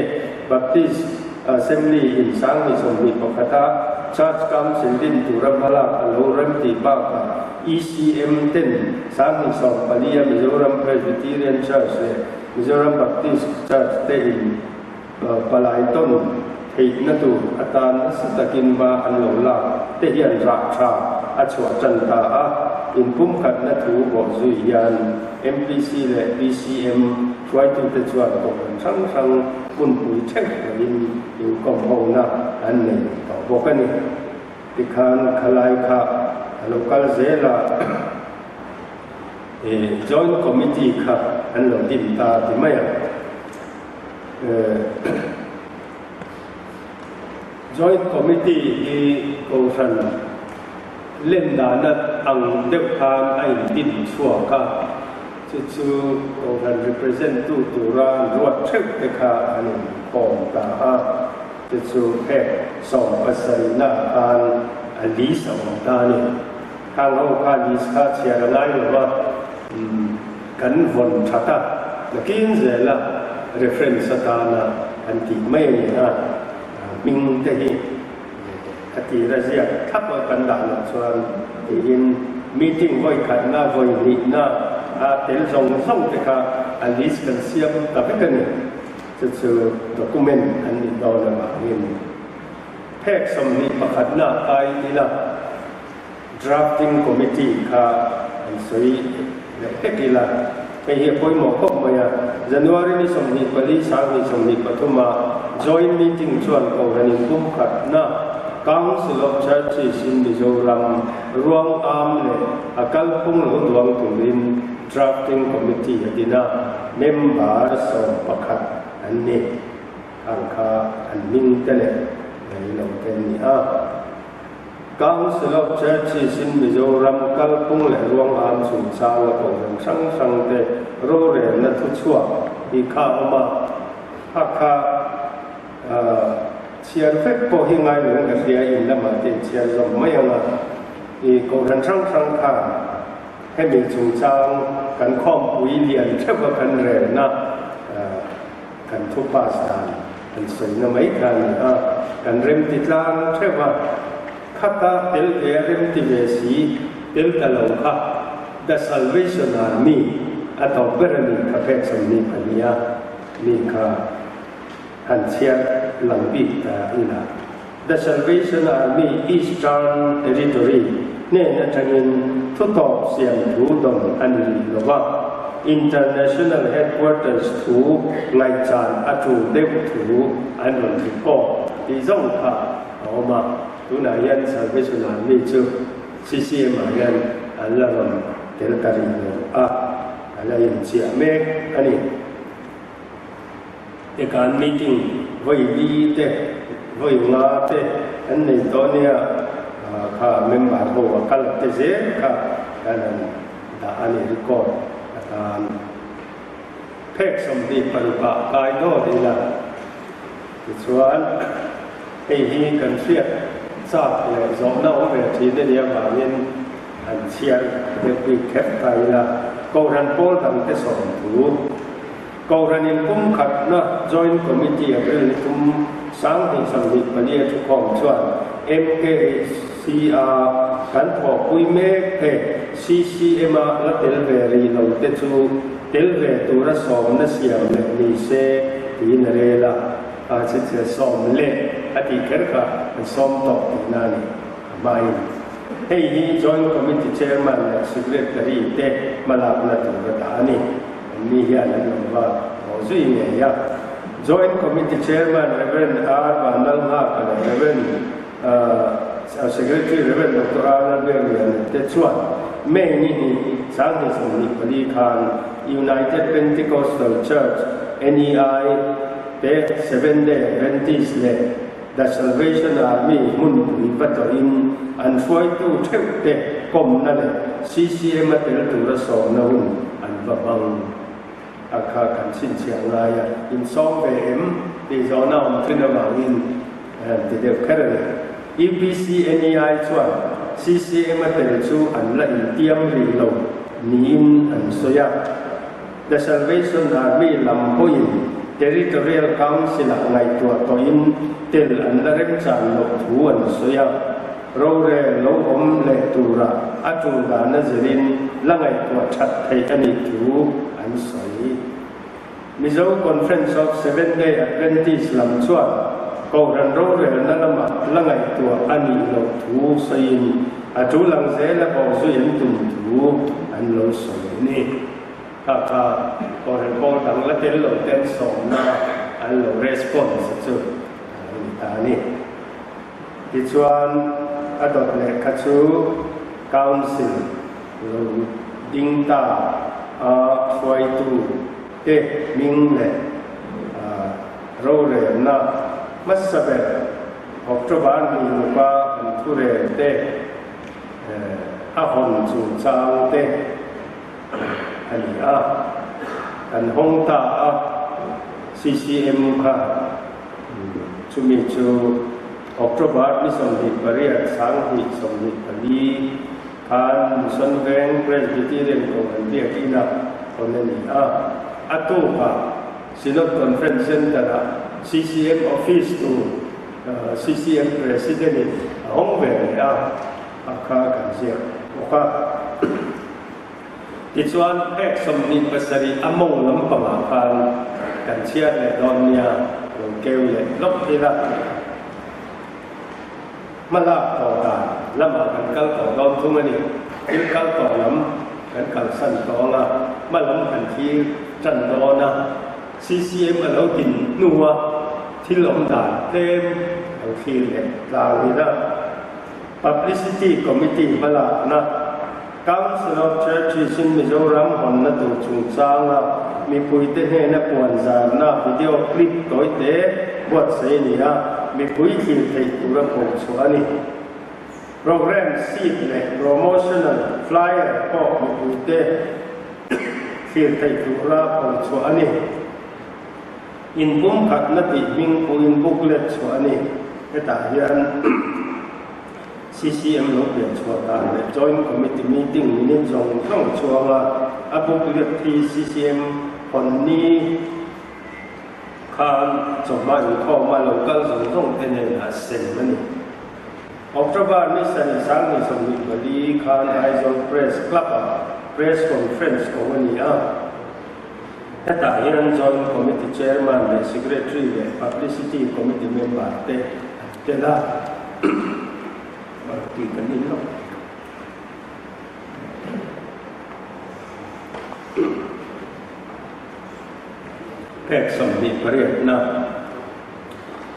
Baptist Assembly in 2021 a Church Council din tura hmalak a lo rem tih bakah ECM ten 2014 a Mizoram Presbyterian Church leh Mizoram Baptist Church te in palai tawn theihna tur atan nasa takin hma an lo lak te hian rah tha a chhuah tan ta a, inpumkhatna thu bawhzui hian MPC leh BCM hruaitute chuan kohhran hrang hrang hmunpui theuh loin inkawm hona an nei tawh bawk a ni. Tikhan khalai kha a lo kal zel a, Joint Committee kha an lo din ta ti mai a. Joint Committee hi kohhran Len dana ang deuh khan a indin chhuak a, chu chu Kohhran represent tu tura an ruat theuh te kha an inkhawm ta a, chu chu phek sawmpasarihna ah khan a list a awm ta a ni. Khang ho kha list kha chhiar a ngai lo va, kan vawn that a, nakin zela reference atana an tih mai a ni a, hming te hi. A tir a ziak thlap a kan dah loh chuan tiin meeting vawi khatna, vawi hnihna a tel zawng zawng te kha a list kan siam ta vek a ni. Chu chu document an nih dawn avangin phek 21 na kai ila drafting committee kha an sawi leh hlek ila hei hi a pawimawh khawp mai a. January ni 24 2023 a joint meeting chuan Kohhran inpumkhatna Council of Churches in Mizoram ruang am leh a kalphung lo duang turin drafting committee a din a, member 11 an ni. Ang kha an hming te leh lei lo te an ni a. Council of Churches in Mizoram kalphung leh ruang am chungchanga kohhran hrang hrang te rorelna thuchhuak hi kha a awm a, a kha chhiar vek pawh hi ngai lo in ka hria, in lamah te in chhiar zawm mai ang a, i kohhran hrang hrang khan hemi chungchang kan khawmpui lian theuha kan relna Kan thu pass dan kan sawina mai kha a ni a, kan remti tlang theuh a, khata tel ve a remti ve si tel ta lo kha The Salvation Army a tawp ber a ni kha phek 24 a mi kha han chhiar lang bik ta ila. The Salvation Army Eastern Territory hnen atangin thutawp siam thu dawn a ni rih lo va, International Headquarters thu ngaihchan a tul deuh thu an rawn report tih zawng kha a awm a. Tunah hian Salvation Army chu CCM ah hian an la rawn tel ta rih lo a, a la inchiah mek a ni. Ekan meeting vawi li te, vawi nga te an nei tawh nia, kha member ho a kal te zel kha kan han dah a ni record atan. Phek 26 ah kai dawt ila tichuan hei hi kan hriat chak leh zawhna awm ve thin a nih avangin han chhiar deuh bik kher ta ila Kohhran pawl dangte sawm thu. Kohhran inpumkhatna Joint Committee April ni tum 2024 a thukhawm chuan MKHC-a kan thawhpui mek te CCM-a la tel ve rih lo te chu tel ve tura sawmna siam leh ni se tiin a rel a, a chhichhe sawm leh a tih kher kha an sawm tawh tihna a ni a hmain. Hei hi Joint Committee Chairman leh Secretary te hmalakna tur a dah a ni. Anni hian an lo va haw zui ngei a. Joint Committee Chairman Rev. R. Vanlalnghaka leh Rev. Secretary Rev. Doctor R. Lalbiakliana te chuan May ni hnih, 2024 khan United Pentecostal Church, NEI, te Seventh Day Adventist leh The Salvation Army hmunpui va tlawhin an hruaitu theuh te kawmna leh CCM a tel tura sawmna hun an va hmang. A kha kan chhinchhiah ngai a, insawm ve em tih zawhna awm thin avangin ti deuh kher a ni. UPC NEI chuan CCM a tel chu an la intiam rih lo niin an sawi a. The Salvation Army lam pawhin Territorial Council-ah ngaihtuah tawhin tel an la remchan loh thu an sawi a, rorel lo awm leh tura a tul dana zirin la ngaihtuah that theih a nih thu an sawi. Mizo Conference of Seventh-day Adventist lam chuan Kohhran rorelna lamah la ngaihtuah a nih loh thu sawiin a tul ang zela bawhzui an tum thu an lo sawi a ni. Kha kha Kohhran pawl dang la tel lo te an sawmna an lo response chu a lo ni ta a ni. Tichuan a dawt leh kha chu Council lo ding ta a hruaitu te hming leh rorelna hmasa ber October ni ruka an thurel te. chungchang te a ni a, kan hawng ta a, CCM kha chumi chu October ni 28 2024 khan Mission Veng Presbyterian Kohhran Biakina hawn a ni a, a tukah Synod Conference Centre-ah CCM Office tur CCM President-in a hawng ve leh a, a kha kan ziak bawk a. Tichuan, phek 27 a mawng lampangah khan kan chhiar leh dawn nia, lo keu leh lawk ila. Hmalak tawh dan lamah kan kal tawh dawn thung a ni. Thil kal tawh lam kan kalsan tawh ang a, hma lam kan thlir tan dawn a. CCM a lo din hnua thil awm dan tlem lo thlir leh tlang ila. Publicity Committee hmalakna, Council of Churches in Mizoram hawnna tur chungchanga mipuite hnena puanzarna video clip tawite buatsaih a ni a, mipui thlir theih tura pawhchhuah a ni. Programme sheet leh promotional flyer pawh mipuite thlir theih tura pawhchhuah a ni. Inpumkhatna tih hming puin booklet chhuah a ni. Hetah hian CCM lo pian chhuah dan leh Joint Committee meeting minute zawng zawng chuang a, a booklet hi CCM hawn ni khan chawhma inkhawma lo kal zawng zawng te nen a sem a ni. October ni sarih 2024 khan Aizawl Press Club-ah Press Conference ko a ni a. Hetah hian Joint Committee Chairman leh Secretary leh Publicity Committee member te an tel a, tih kan in lo. Phek 28 na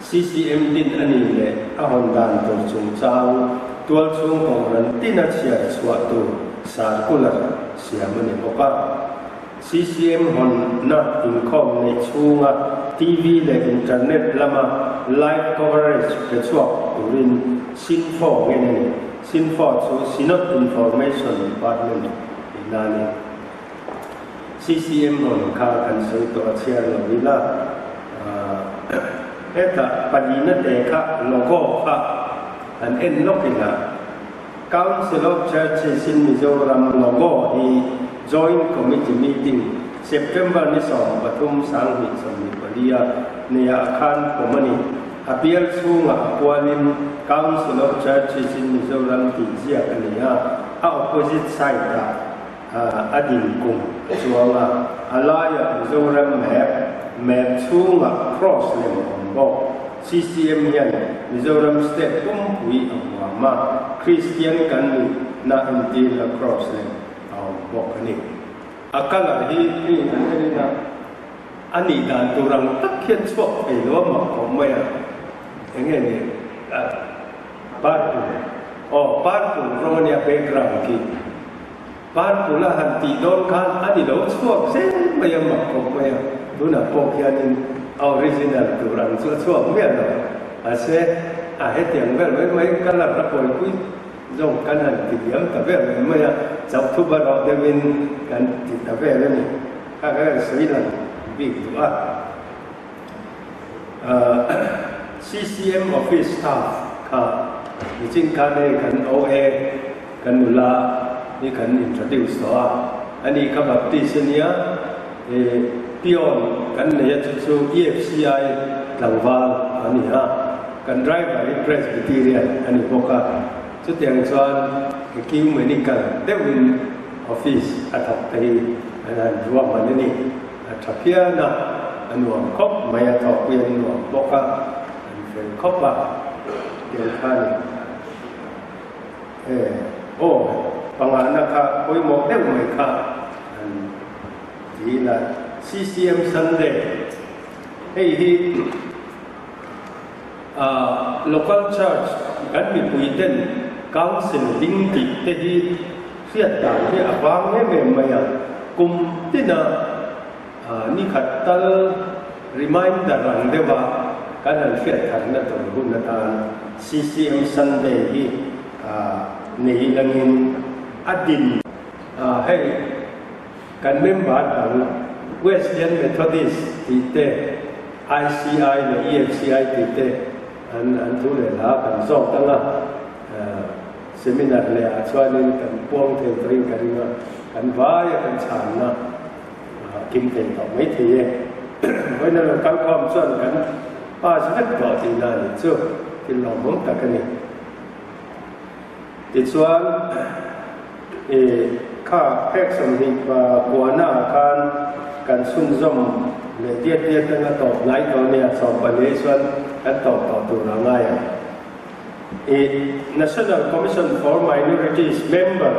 CCM din a nih leh a hawn dan tur chungchang tualchhung kohhran tina chhiar chhuah tur circular siam a ni bawk a. CCM hawnna inkhawm neih chhunga TV leh internet lama live coverage pe chhuak turin Sinfo ngen a ni. Sinfo chu Synod Information Department tihna a ni. CCM hawn kha kan sawi tawh a chhiar lo ila, hetah palina te kha logo kha an en lawk ila, Council of Churches in Mizoram logo hi Joint Committee Meeting September ni 13 2024 a neiah khan pawm a ni. A bial chhungah a kualin Council of Churches in Mizoram tih ziak a ni a, a opposite side-ah a din kum a chuang a, a laiah Mizoram map, map chhungah cross lem a awm bawk. CCM hian Mizoram state pumpui a huam a, Kristian kan nih na entirna cross lem a awm bawk a ni. A colour hi hei an en in a, a nih dan tur ang tak hian chhuak thei lo a mak khawp mai a, enge ni a purple aw purple rawng a nia background khi. Purple a han tih dawn khan a ni lo chhuak zel mai a mak khawp mai a, tunah pawh khianin a original tur ang chu a chhuak miah lo. Mahse, a hetiang vel mai mai colour a pawipui zawng kan han ti diam ta vel mai mai a, chauh thu barawh deuhin kan ti ta vel a ni. Kha kha kan sawi lang bik duh a. CCM office staff kha nichin khan hei kan OA kan nula hi kan introduce tawh a, ani kha Baptist a nia, peon kan nei a chu chu EFCI tlangval a ni a, kan driver hi Presbyterian a ni bawk a, chutiang chuan ecumenical deuhin office a thawk te hi an han ruahman a ni. A tha phian a, a nuam khawp mai a, thawhpui an nuam bawk a, an fel khawp a, tiang kha a ni. E, aw, pangana kha pawimawh deuh mai kha an ti ila, CCM Sunday, hei hi ah Local Church kan mipui ten Council ding tih te hi hriat dan hi a vang em em mai a, kum tina ni khat tal reminder ang deuh a kan han hriat tharna tur hun atan CCM Sunday hi nei langin. A din a, hei kan member dang Wesleyan Methodist tih te, ICI leh EFCI tih te an an thu leh hla kan zawk dang a, seminar leh ah chuanin kan puang thei tawhin ka ring a, kan vaia kan chhanna kim thei tawh mai thei e. Vawiin a rawn kal khawm chuan kan pass vek tawh tihna a nih chu, thil lawmawm tak a ni. Tichuan, i kha phek 20 puana ah khan kan chhunzawm leh diat diat anga tawp hnai tawh nia, 14 chuan kan tawp tawh tur a ngai ang. I National Commission for Minorities member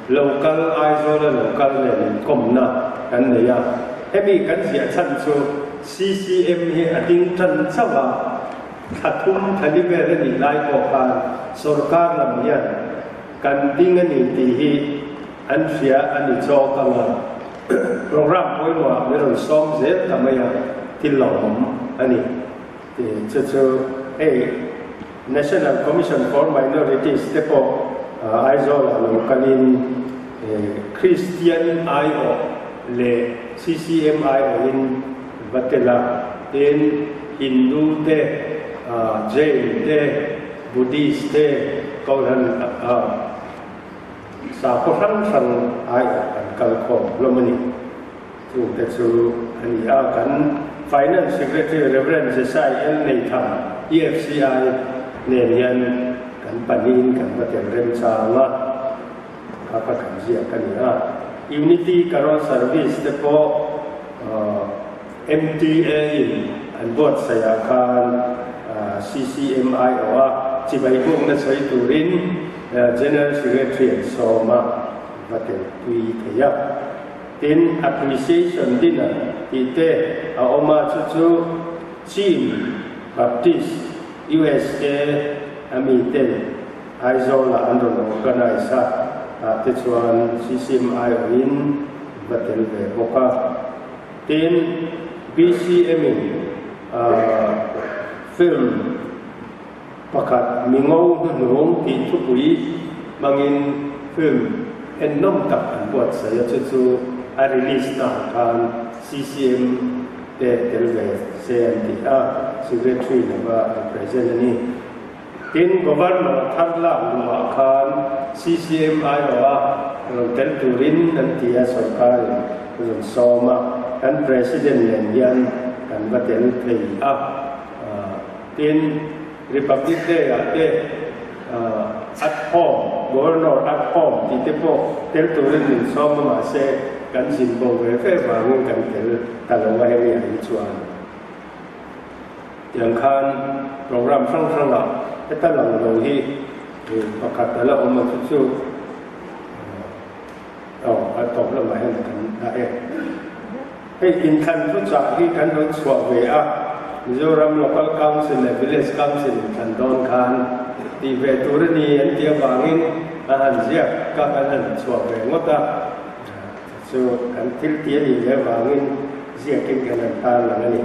local Aizawla local nen inkawmna kan nei a, hemi kan ziah chhan chu CCM hi a ding tan chauh a, Thla thum thla li vel a nih lai pawh khan sorkar lam hian kan ding a ni tih hi an hria a ni chawk ang a, programme pawimawhah min rawn sawm zel ta mai a, thil lawmawm a ni tih chu chu hei National Commission for Minorities te pawh Aizawlah lo kalin Kristian aiawh leh CCM aiawhin va tel a, tin Hindu te, Jain te, Buddhist te, Kohhran sakhaw hrang hrang aiawh kan kal khawm hlawm a ni. Chungte chu a ni a, kan Finance Secretary Rev. Jesai L. Neitham, EFCI, nen hian kan pahnihin kan va tel remchang a, kha kha kan ziak a ni a. Unity Carol Service te pawh MTA in an buatsaih ah khan CCMIO a chibai bukna sawi turin General Secretary an sawm a, va tel pui thei a. Tin, Appreciation Dinner tih te a awm a, chu chu Chin Baptist USA a mi ten Aizawl-ah an rawn organise a, tah te chuan CCMIO in va tel ve bawk a. Tin, BCM-in film pakhat Mingo hnuhnung tih thupui hmangin film ennawm tak an buatsaih a, chu chu a release naah khan CCM te tel ve se an ti a, Secretary lova represent a ni. Tin, Governor thar lak luhah khan CCM aiawha rawn tel turin an ti a, sorkarin a rawn sawm a, kan President nen hian kan va tel thei a. Tin, Republic Day-ah te at home, Governor at home tih te pawh tel turin min sawm a, mahse kan zin bo ve ve vangin kan tel ta lo a hemi ah hi chuan. Tiang khan program hrang hrangah heta lang lo hi pakhat a la awm a, chu chu aw a tawp lamah hian kan dah e. Hei inthlan thuchah hi kan rawn chhuah ve a, Mizoram Local Council leh Village Council inthlan dawn khan tih ve tur a ni an tih avangin a han ziak ka kan han chhuah ve ngawt a, chu chu kan thil tih a nih leh avangin ziakin kan han tarlang a ni.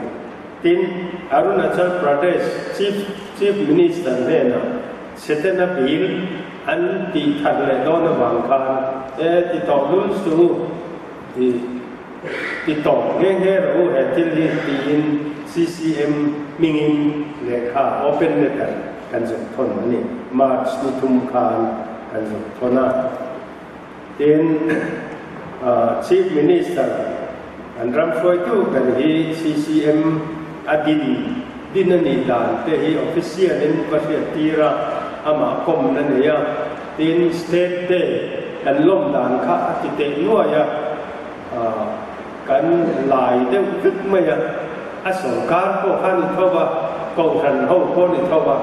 Tin, Arunachal Pradesh Chief Chief Minister hnenah Setana bill an tih thar leh dawn avang khan e ti tawh lul suh u, ti ti tawh nghe nghe rawh u he thil hi tiin CCM hmingin lehkha open letter kan zawh thawn a ni. March ni thum khan kan zawh thawn a. Tin, Chief Minister an ram hruaitu ber hi CCM a din din a nih dan te hi official in va hriat tir a, amah kawmna nei a, tin State Day kan lawm dan kha a ti teh nuai a, kan lai deuh vek mai a, a sorkar pawh kha a ni tho va, kohhran ho pawh a ni tho va,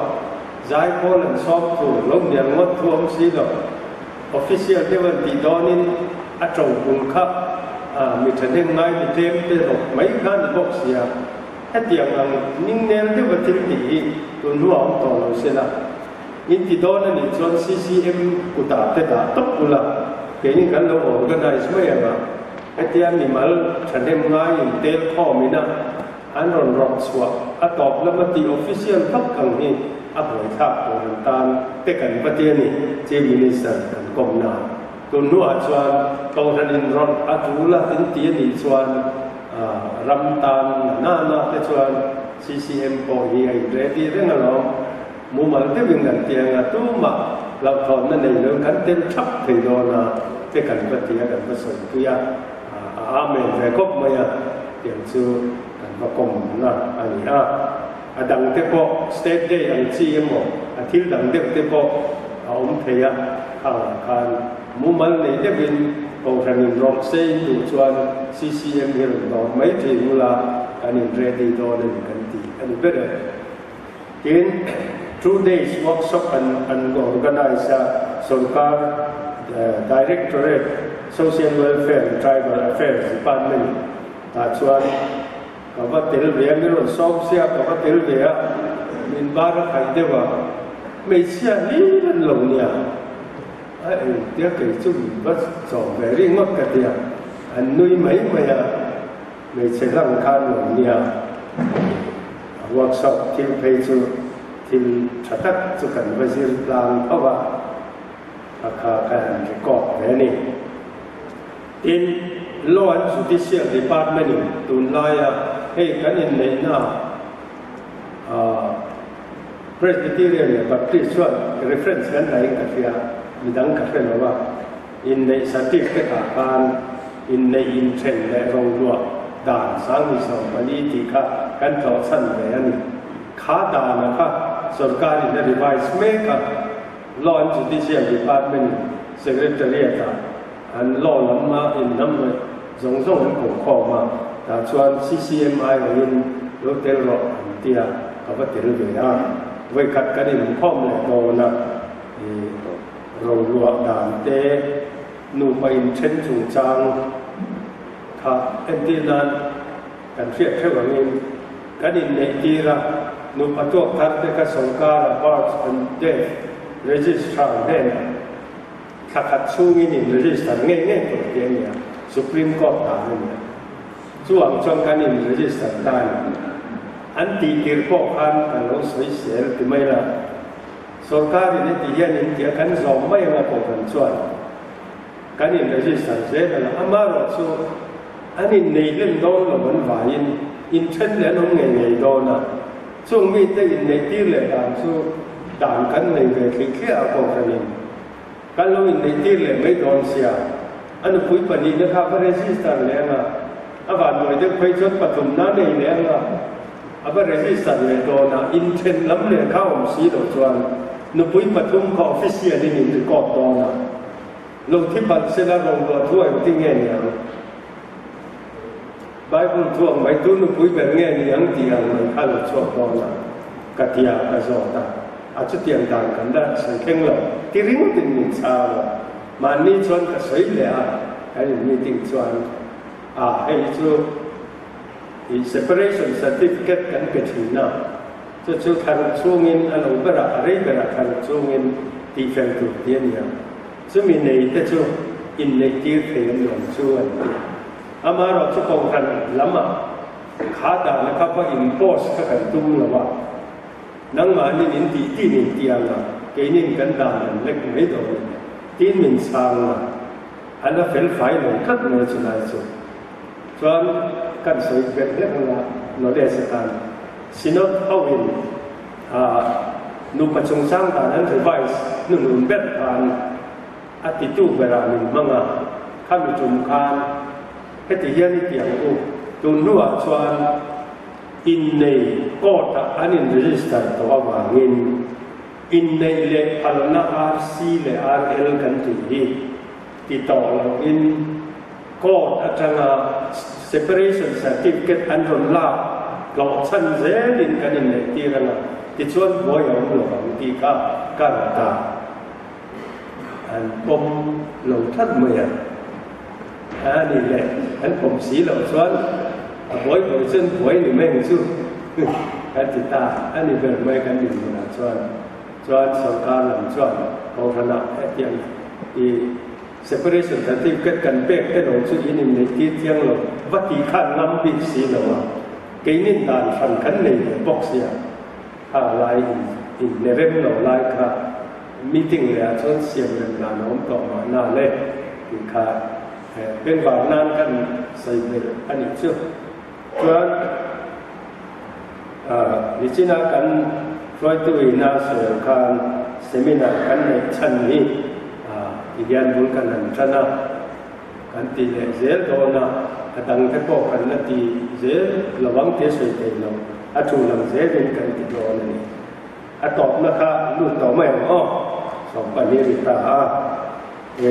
zaipawl an sawm tur lo hnial ngawt thu awm si lo. Official deuh an tih dawnin a to bul kha mi thahnem ngai mi tlem te rawk mai kha a ni bawk sia. Hetiang ang ningnel deuha thil tih hi tun hnuah awm tawh lo se la. In ti dawn a nih chuan CCM kutah te dah tawp ula, keini kan lo organize mai ang a. Hetia mimal thahnem ngai in tel khawm ina an rawn rawk chhuah a tawp lama tih official vak ang hi a buaithlak tur an tan te kan va ti a ni, Chief Minister kan kawmna. Tun hnuah chuan Kohhran in rawlh a tul a in ti a nih chuan ram tan na na te chuan CCM pawh hi a in ready reng alawm. Mumal deuhin kan ti anga tumah hlauhthawnna nei lo kan tel thap thei dawn a te kan va ti a, kan va sawipui a, a amen ve khawp mai a, tiang chu kan va kawmna a ni a. A dang te pawh State Day ang chi emaw a thil dang deuh te pawh a awm thei a, khangah khan mumal nei deuhin Kohhran in rawlh se in duh chuan CCM hi rawn dawr mai thin ula kan in ready dawn a ni kan ti a ni ber e. Tin, 2 days workshop an an organise a, sorkar Directorate Social Welfare and Tribal Affairs Department ah chuan Ka va tel ve a, min rawn sawm sia ka va tel ve a, min bar a khaih deuh a, hmeichhia hlir an lo nia, a engtia kei chu min va chawm ve ringawt ka tia, an nui mai mai a, hmeichhe hlang kha an lo nia, a workshop thil phei chu thil tha tak chu kan va zir tlang tho a, a kha ka han record ve a ni. Tin, Law and Judicial Department in tunlaia hei kan inneihna ah Presbyterian leh Baptist chuan reference kan dahin ka hria, midang ka hre lo a, inneih certificate ah khan inneih inthen leh roluah dan 2014 tih kha kan tlawhchhan ve a ni. Kha dana kha sorkarin a revise mek a, Law and Judicial Department in Secretariat ah An law lam a in lam leh zawng zawng an ko khawm a, tah chuan CCMI angin lo tel rawh an ti a, ka va tel ve a. Vawikhat kan inkhawm leh dawn a, i roluah dan te, nupa inthen chungchang kha entir nan kan hriat theuh angin kan inneih tir a, nupa tuak thar te kha sawrkara birth and death registrar hnenah Thla khat chhungin in register ngei ngei tur tih a ni a, Supreme Court dan a ni a. Chu ang chuan kan in register ta a ni. An tih tir pawh khan kan lo sawi sel ti mai la, sorkarin heti hian in tia kan zawm mai anga kohhran chuan kan in register zel a la. Amaherawhchu an innei hlen dawn lo an vaiin inthen leh an awm ngei ngei dawn a. Chung mite inneih tir leh dan chu dan kan nei ve thli thliah a kohhranin kan lo inneih tir leh mai dawn sia. A nupui pahnihna kha va register leh anga, a vanduai deuh phei chuan pathumna a nei leh anga, a va register leh dawn a, inthen lam leh kha awm si lo chuan nupui pathum kha official in in record dawn a, lo thi palh sela roluah thu a engtin nge niang? Bible thu ang mai tu nupui ber nge ni ang tih ang mai kha lo chhuak dawn a, ka ti a, ka zawt a, a chutiang dan kan la sawi thleng lo, ti ringawtin min chhang a, mahni chuan ka sawi leh a, kan in meeting chuan a hei chu i separation certificate kan pe thin a, chu chu thlaruk chhungin a lo berah a rei berah thlaruk chhungin tihfel tur ti a ni a, chumi nei te chu inneih tir thei an ni ang chu an ti a. Amaherawh chu Kohhran lamah kha dahna kha va impose kha kan tum lo a, nangmahnin in tih tih min ti ang a, keinin kan dan an lek mai dawn a ni. Tiin min chhang a, a la fel fai lo tlat mai chulai chu. Chuan kan sawi ber ber ang a, knowledge atan Synod hoin nupa chungchang dan an revise hnunun ber khan, A titu berah min hmang a, khami tum khan heti hian i ti ang u, tun hnuah chuan innei court-ah an in register tawh avangin inneih leh phalna RC leh RL kan tih hi ti tawh loin court atanga separation certificate an rawn lak hlawhchhan zelin kan inneih tir anga tichuan buai a awm lo ang tih kha ka rawn ta. An pawm lo tlat mai a, a ni leh an pawm si loh chuan a buai buai chuan buai ni mai ang chu kan ti ta a ni ber mai kan dinhmunah chuan. Chuan sorkar lam chuan Kohhranah hetiang i separation certificate kan pek te lo chu in inneih tir chiang lo va tih khan ngam bik si lo a, keinin dan hran kan nei ve bawk sia kha lai in inne rem lo lai kha. Meeting leh ah chuan siam rem dan a awm tawh mahna le tih kha bengvar nan kan sawi belh a nih chu. Chuan nichina kan hruaitu ina sawi khan seminar kan neih chhan hi ti hian bul kan han tan a, kan ti leh zel dawn a, a dang te pawh kan la ti zel lo ang tia sawi thei lo, a thu lang zelin kan ti dawn a ni. A tawpna kha lut tawh mai ang aw, 12 ri ta a. E,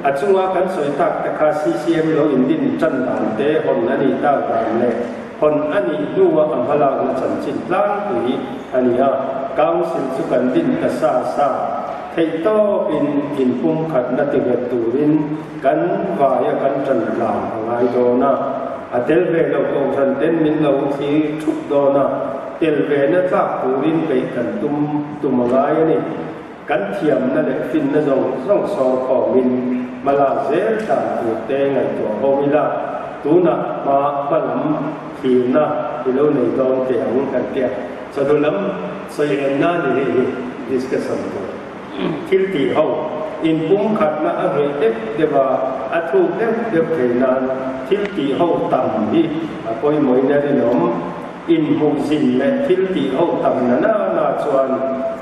a chunga kan sawi tak te kha CCM lo indin tan dan te hawn a nih tak dan leh hawn a nih hnua a hmalakna chanchin tlangpui a ni a. Council chu kan din ta sa sa theih tawpin inpumkhatna ti nghet turin kan vaia kan tan tlang a ngai dawn a. A tel ve lo kohhran ten min lo thlir thup dawn a, tel ve na tlak turin peih kan tum tum a ngai a ni. Kan thiamna leh finna zawng zawng sawr khawmin hmalak zel dan tur te ngaihtuah ho ila, tunah hma hmalam thlirna i lo nei dawn teh ang kan tia. Chawhnu lam sawi enna ni hei hi discussion tur. Thil tih ho inpumkhatna a ngheh deuh deuh a, a thuk deuh deuh thei nan thil tih ho tam hi a pawimawhin a rinawm. Inhmuh zin leh thil tih ho tam na na na chuan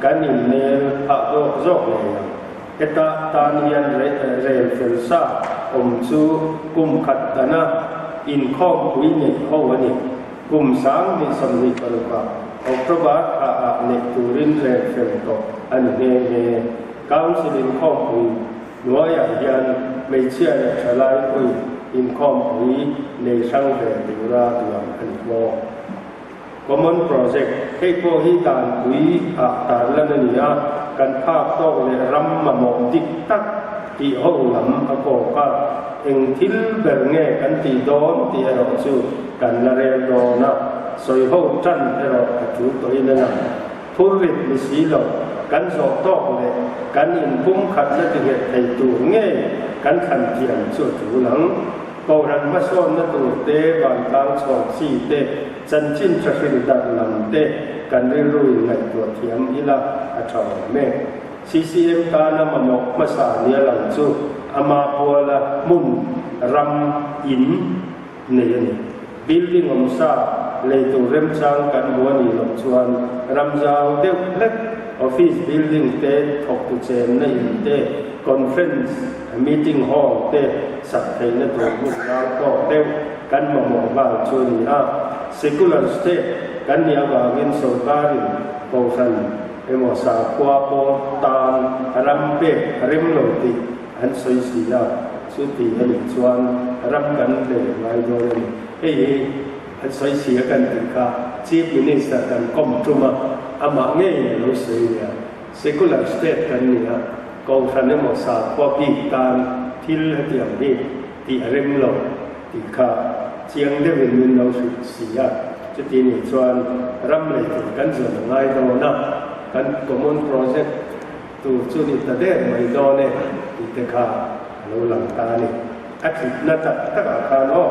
kan innel phah zawk zawk ngei ang. Heta tan hian rel fel sa awm chu kum khat dana inkhawmpui neih ho a ni. Kum 2026 ah October thla ah neih turin rel fel tawh a ni nghe nghe. Council inkhawmpui hnuaiah hian hmeichhia leh thalai pawhin inkhawmpui nei hrang ve tura duan a ni bawk. Common Project, Hei pawh hi danpui ah tarlan a ni a, kan phak tawk leh ram mamawh dik tak tih ho lam a kawk a, eng thil ber nge kan tih dawn tih erawh chu kan la rel dawn a, sawi ho tan erawh a tul tawhin a lang. Phurrit ni si lo, kan zawh tawk leh kan inpumkhatna ti nghet thei tur nge kan thlan thiam chu a tul ang. Kohhran hmasawnna tur te, vantlang chhawr chi te, chanchin tha hril darh lam te kan rilruin ngaihtuah thiam ila a tha awm e. CCM tana mamawh hmasa nia lang chu ama puala hmun, ram, in nei a ni. Building awm sa lei tur remchang kan hmu a nih loh chuan ram zau deuh hlek office building te, thawktu chenna in te, conference meeting hall te sak theihna tur hmun zau tawk deuh kan mamawh nghal chu a ni a. Secular state kan nih avangin sorkarin kohhran emaw sakhua pawl tan ram pek a rem lo tih an sawi si a, chuti a nih chuan ram kan lei ngai dawn a ni. Hei hi an sawi si a kan tih kha Chief Minister kan kawm tum a, amah ngei a lo sawi nia. Secular state kan ni a, kohhran emaw sakhua bik tan thil hetiang hi tih a rem lo tih kha chiang deuhin min lo hrilh si a, chuti nih chuan ram lei tur kan zawn a ngai dawn a, kan common project Tur chu ni ta der mai dawn e tih te kha a lo lang ta a ni. A tlipna tak takah khan aw,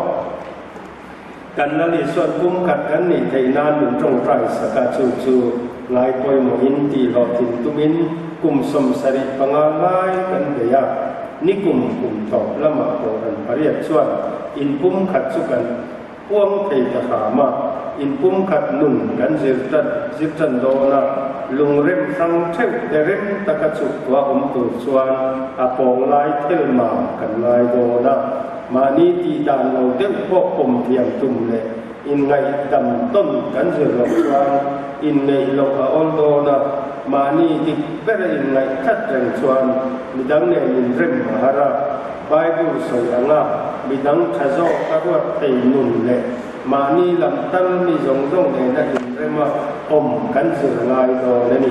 kan Lal Isuan pum khat kan nih theih nan min tawngtai sak a, chu chu ngai pawimawhin tih hlawhtlin tumin kum 75 lai kan bei a, ni kum kum tawp lamah Kohhran pariat chuan in pum khat chu kan Puang thei ta hram a, inpumkhat nun kan zir tan zir tan dawn a, lungrem hrang theuh te rem taka chuktuah awm tur chuan a pawng lai thel mam kan ngai dawn a, mahni tih dan lo deuh pawh pawm thiam tum leh inngaihdam tawn kan zir loh chuan inneih loh a awl dawn a, mahni dik bera inngaih tlat reng chuan midang nen inrem a har a. Bible sawi anga midang tha zawk a ruat thei nun leh mahni lam tal mi zawng zawng nena inrema awm kan zir ngai dawn a ni.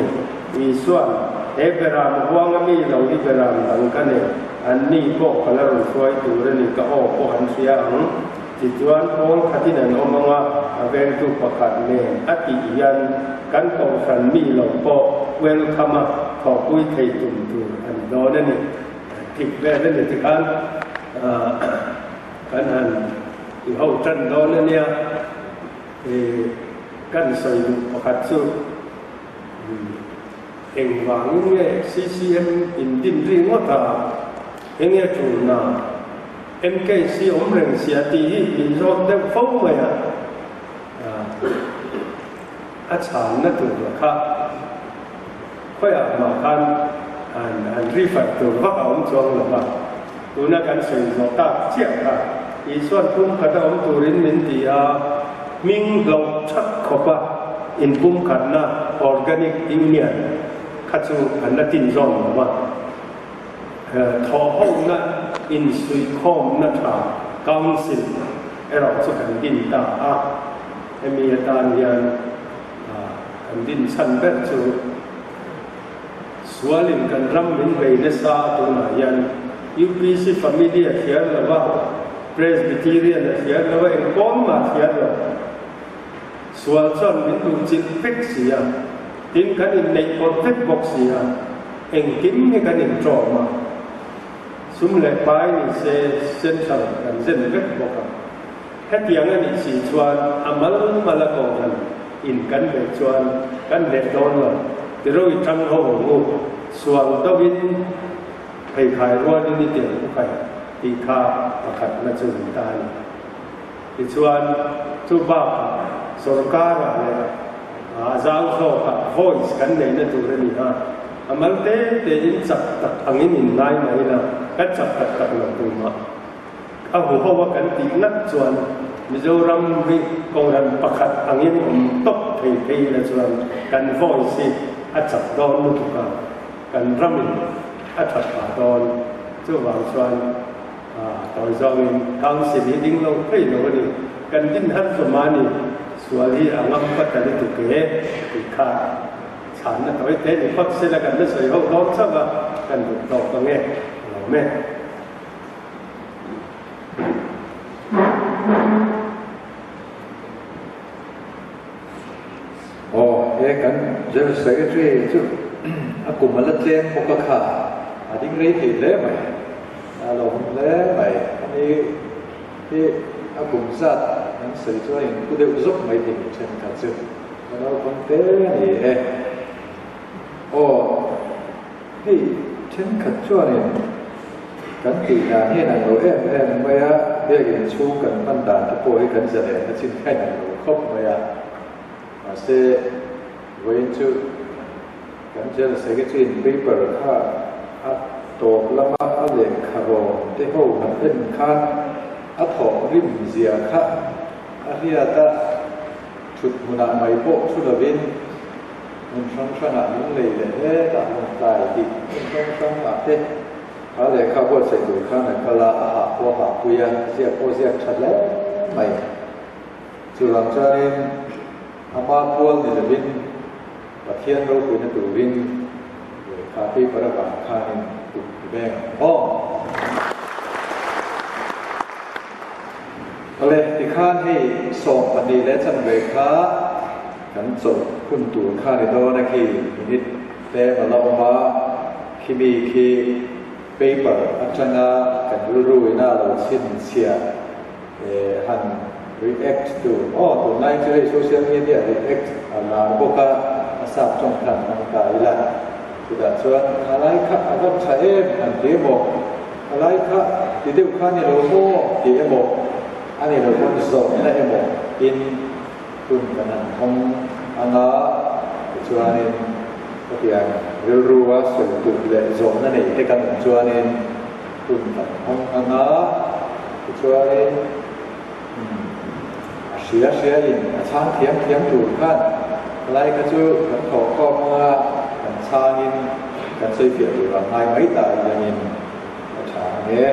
Isua'n, He beram huanga mi lo hi beram dang ka nei, anni pawh ka la rawn hruai tur a ni, ka aw pawh an hria ang. Tichuan, pawl khatin an awm anga a vengtu pakhat nen a tih hian kan kohhran mi lo pawh welcome a thawhpui thei tum tur a ni dawn a ni. Tip vel a ni tikhan kan han ti ho tan dawn a nia. Kan sawi duh pakhat chu Engvangin nge CCM in din ri ngawt a, enge tulna MKC awm reng sia tih hi min zawt deuh fo mai a, a chhanna tur kha khawiah mah khan an refer tur vak a awm chuang lo va, tuna kan sawi zawh tak chiah kha Isuan pumkhat a awm turin min ti a, hming hlauh that khawpa inpumkhatna organic union kha chu an la tin zawm lo va. Thawhhona insuihkhawmna tha Council erawh chu kan din ta a, hemi atan hian kan din chhan ber chu sualin kan ram min bei nasa a tunah hian UPC family a thiar lo va, Presbyterian a thiar lo va, engkawn mah a thiar lo. Sual chuan min duh chilh vek si a, tin kan inneih pawlh vek bawk si a, engkim hi kan inṭawm a, sum leh pai ni se central kan zen vek bawk a. Hetiang a nih si chuan a mal mal a kohhran in kan beih chuan kan hneh dawn lo, tiro i ṭang ho ang u, sual deuhin pheikhai rualin i tel u kai tih kha pakhatna chu ni ta a ni. Tichuan, chu bakah sorkarah leh a zau zawkah voice kan neihna tur a ni a, a mal te tein chak tak angin in ngai mai ila, kan chak tak tak lo tumah a hu ho a kan tih ngat chuan Mizoram hi Kohhran pakhat angin awm tawp thei phei ila chuan kan voice hi a chak dawn lutuk a, kan ramin a that phah dawn. Chuvang chuan. Tawi zawngin Council hi ding lo phei lo a ni. Kan din har zawm a ni. Sual hi a ngam ka ta lutuk e tih kha chhanna tawi te ni phawt sela kan la sawi ho dawn chauh a, kan duh tawk ang e. A lawm e. Aw, he kan General Secretary chu a kum a la tlem bawk a kha, a ding rei thei hle mai, a lo hum hle mai. Ani hi a kum zat an sawi chuan in phu deuh zawk mai thei ni thenkhat chu ka naupang te a ni e. Aw, hei thenkhat chuanin kan tih dan hian an lo em em mai a, biakin chhung kan hman dan te pawh hi kan zalen na chin kha in an lo khawp mai a. Mahse, vawiin chu kan General Secretary in paper kha a tawp lama a lehkha rawn te ho han en khan a thawh rim zia kha a hriat a, thut hmunah mai pawh thu lovin hmun hrang hrangah lunglei leh hetah lawngtlai tih hmun hrang hrangah te kha lehkha buatsaih tur khan a kal a, a hah pawh a hahpui a, ziak pawh ziak tha hle mai. Chuvang chuanin ama pual ni lovin Pathian ropuina turin lehkha paper avang khanin tuk ti veng ang maw? Awle, tikhan hei 12 leh chanve kha kan chawlh hun tur kha ni dawn a khi minute tlem a la awm a, khimi khi paper atanga kan rilru ina lo chhinchhiah han react tur aw tunlai chu hei social media react a lar bawk a a sap tawng khan hmang ta ila chutah chuan a lai kha a va tha em han ti emaw a lai kha ti deuh kha ni lo maw ti emaw a ni lo pawn zawhna emaw in hun kan han hawng anga tichuanin hetiang rilrua sawi tur leh zawhna nei te kan awm chuanin hun kan hawng anga tichuanin a hria hria in a chhang thiam thiam tur khan lai kha chu kan thawh khawm anga kan chhangin kan sawi fiah tur ang ngai mai ta hianin a tha ang e.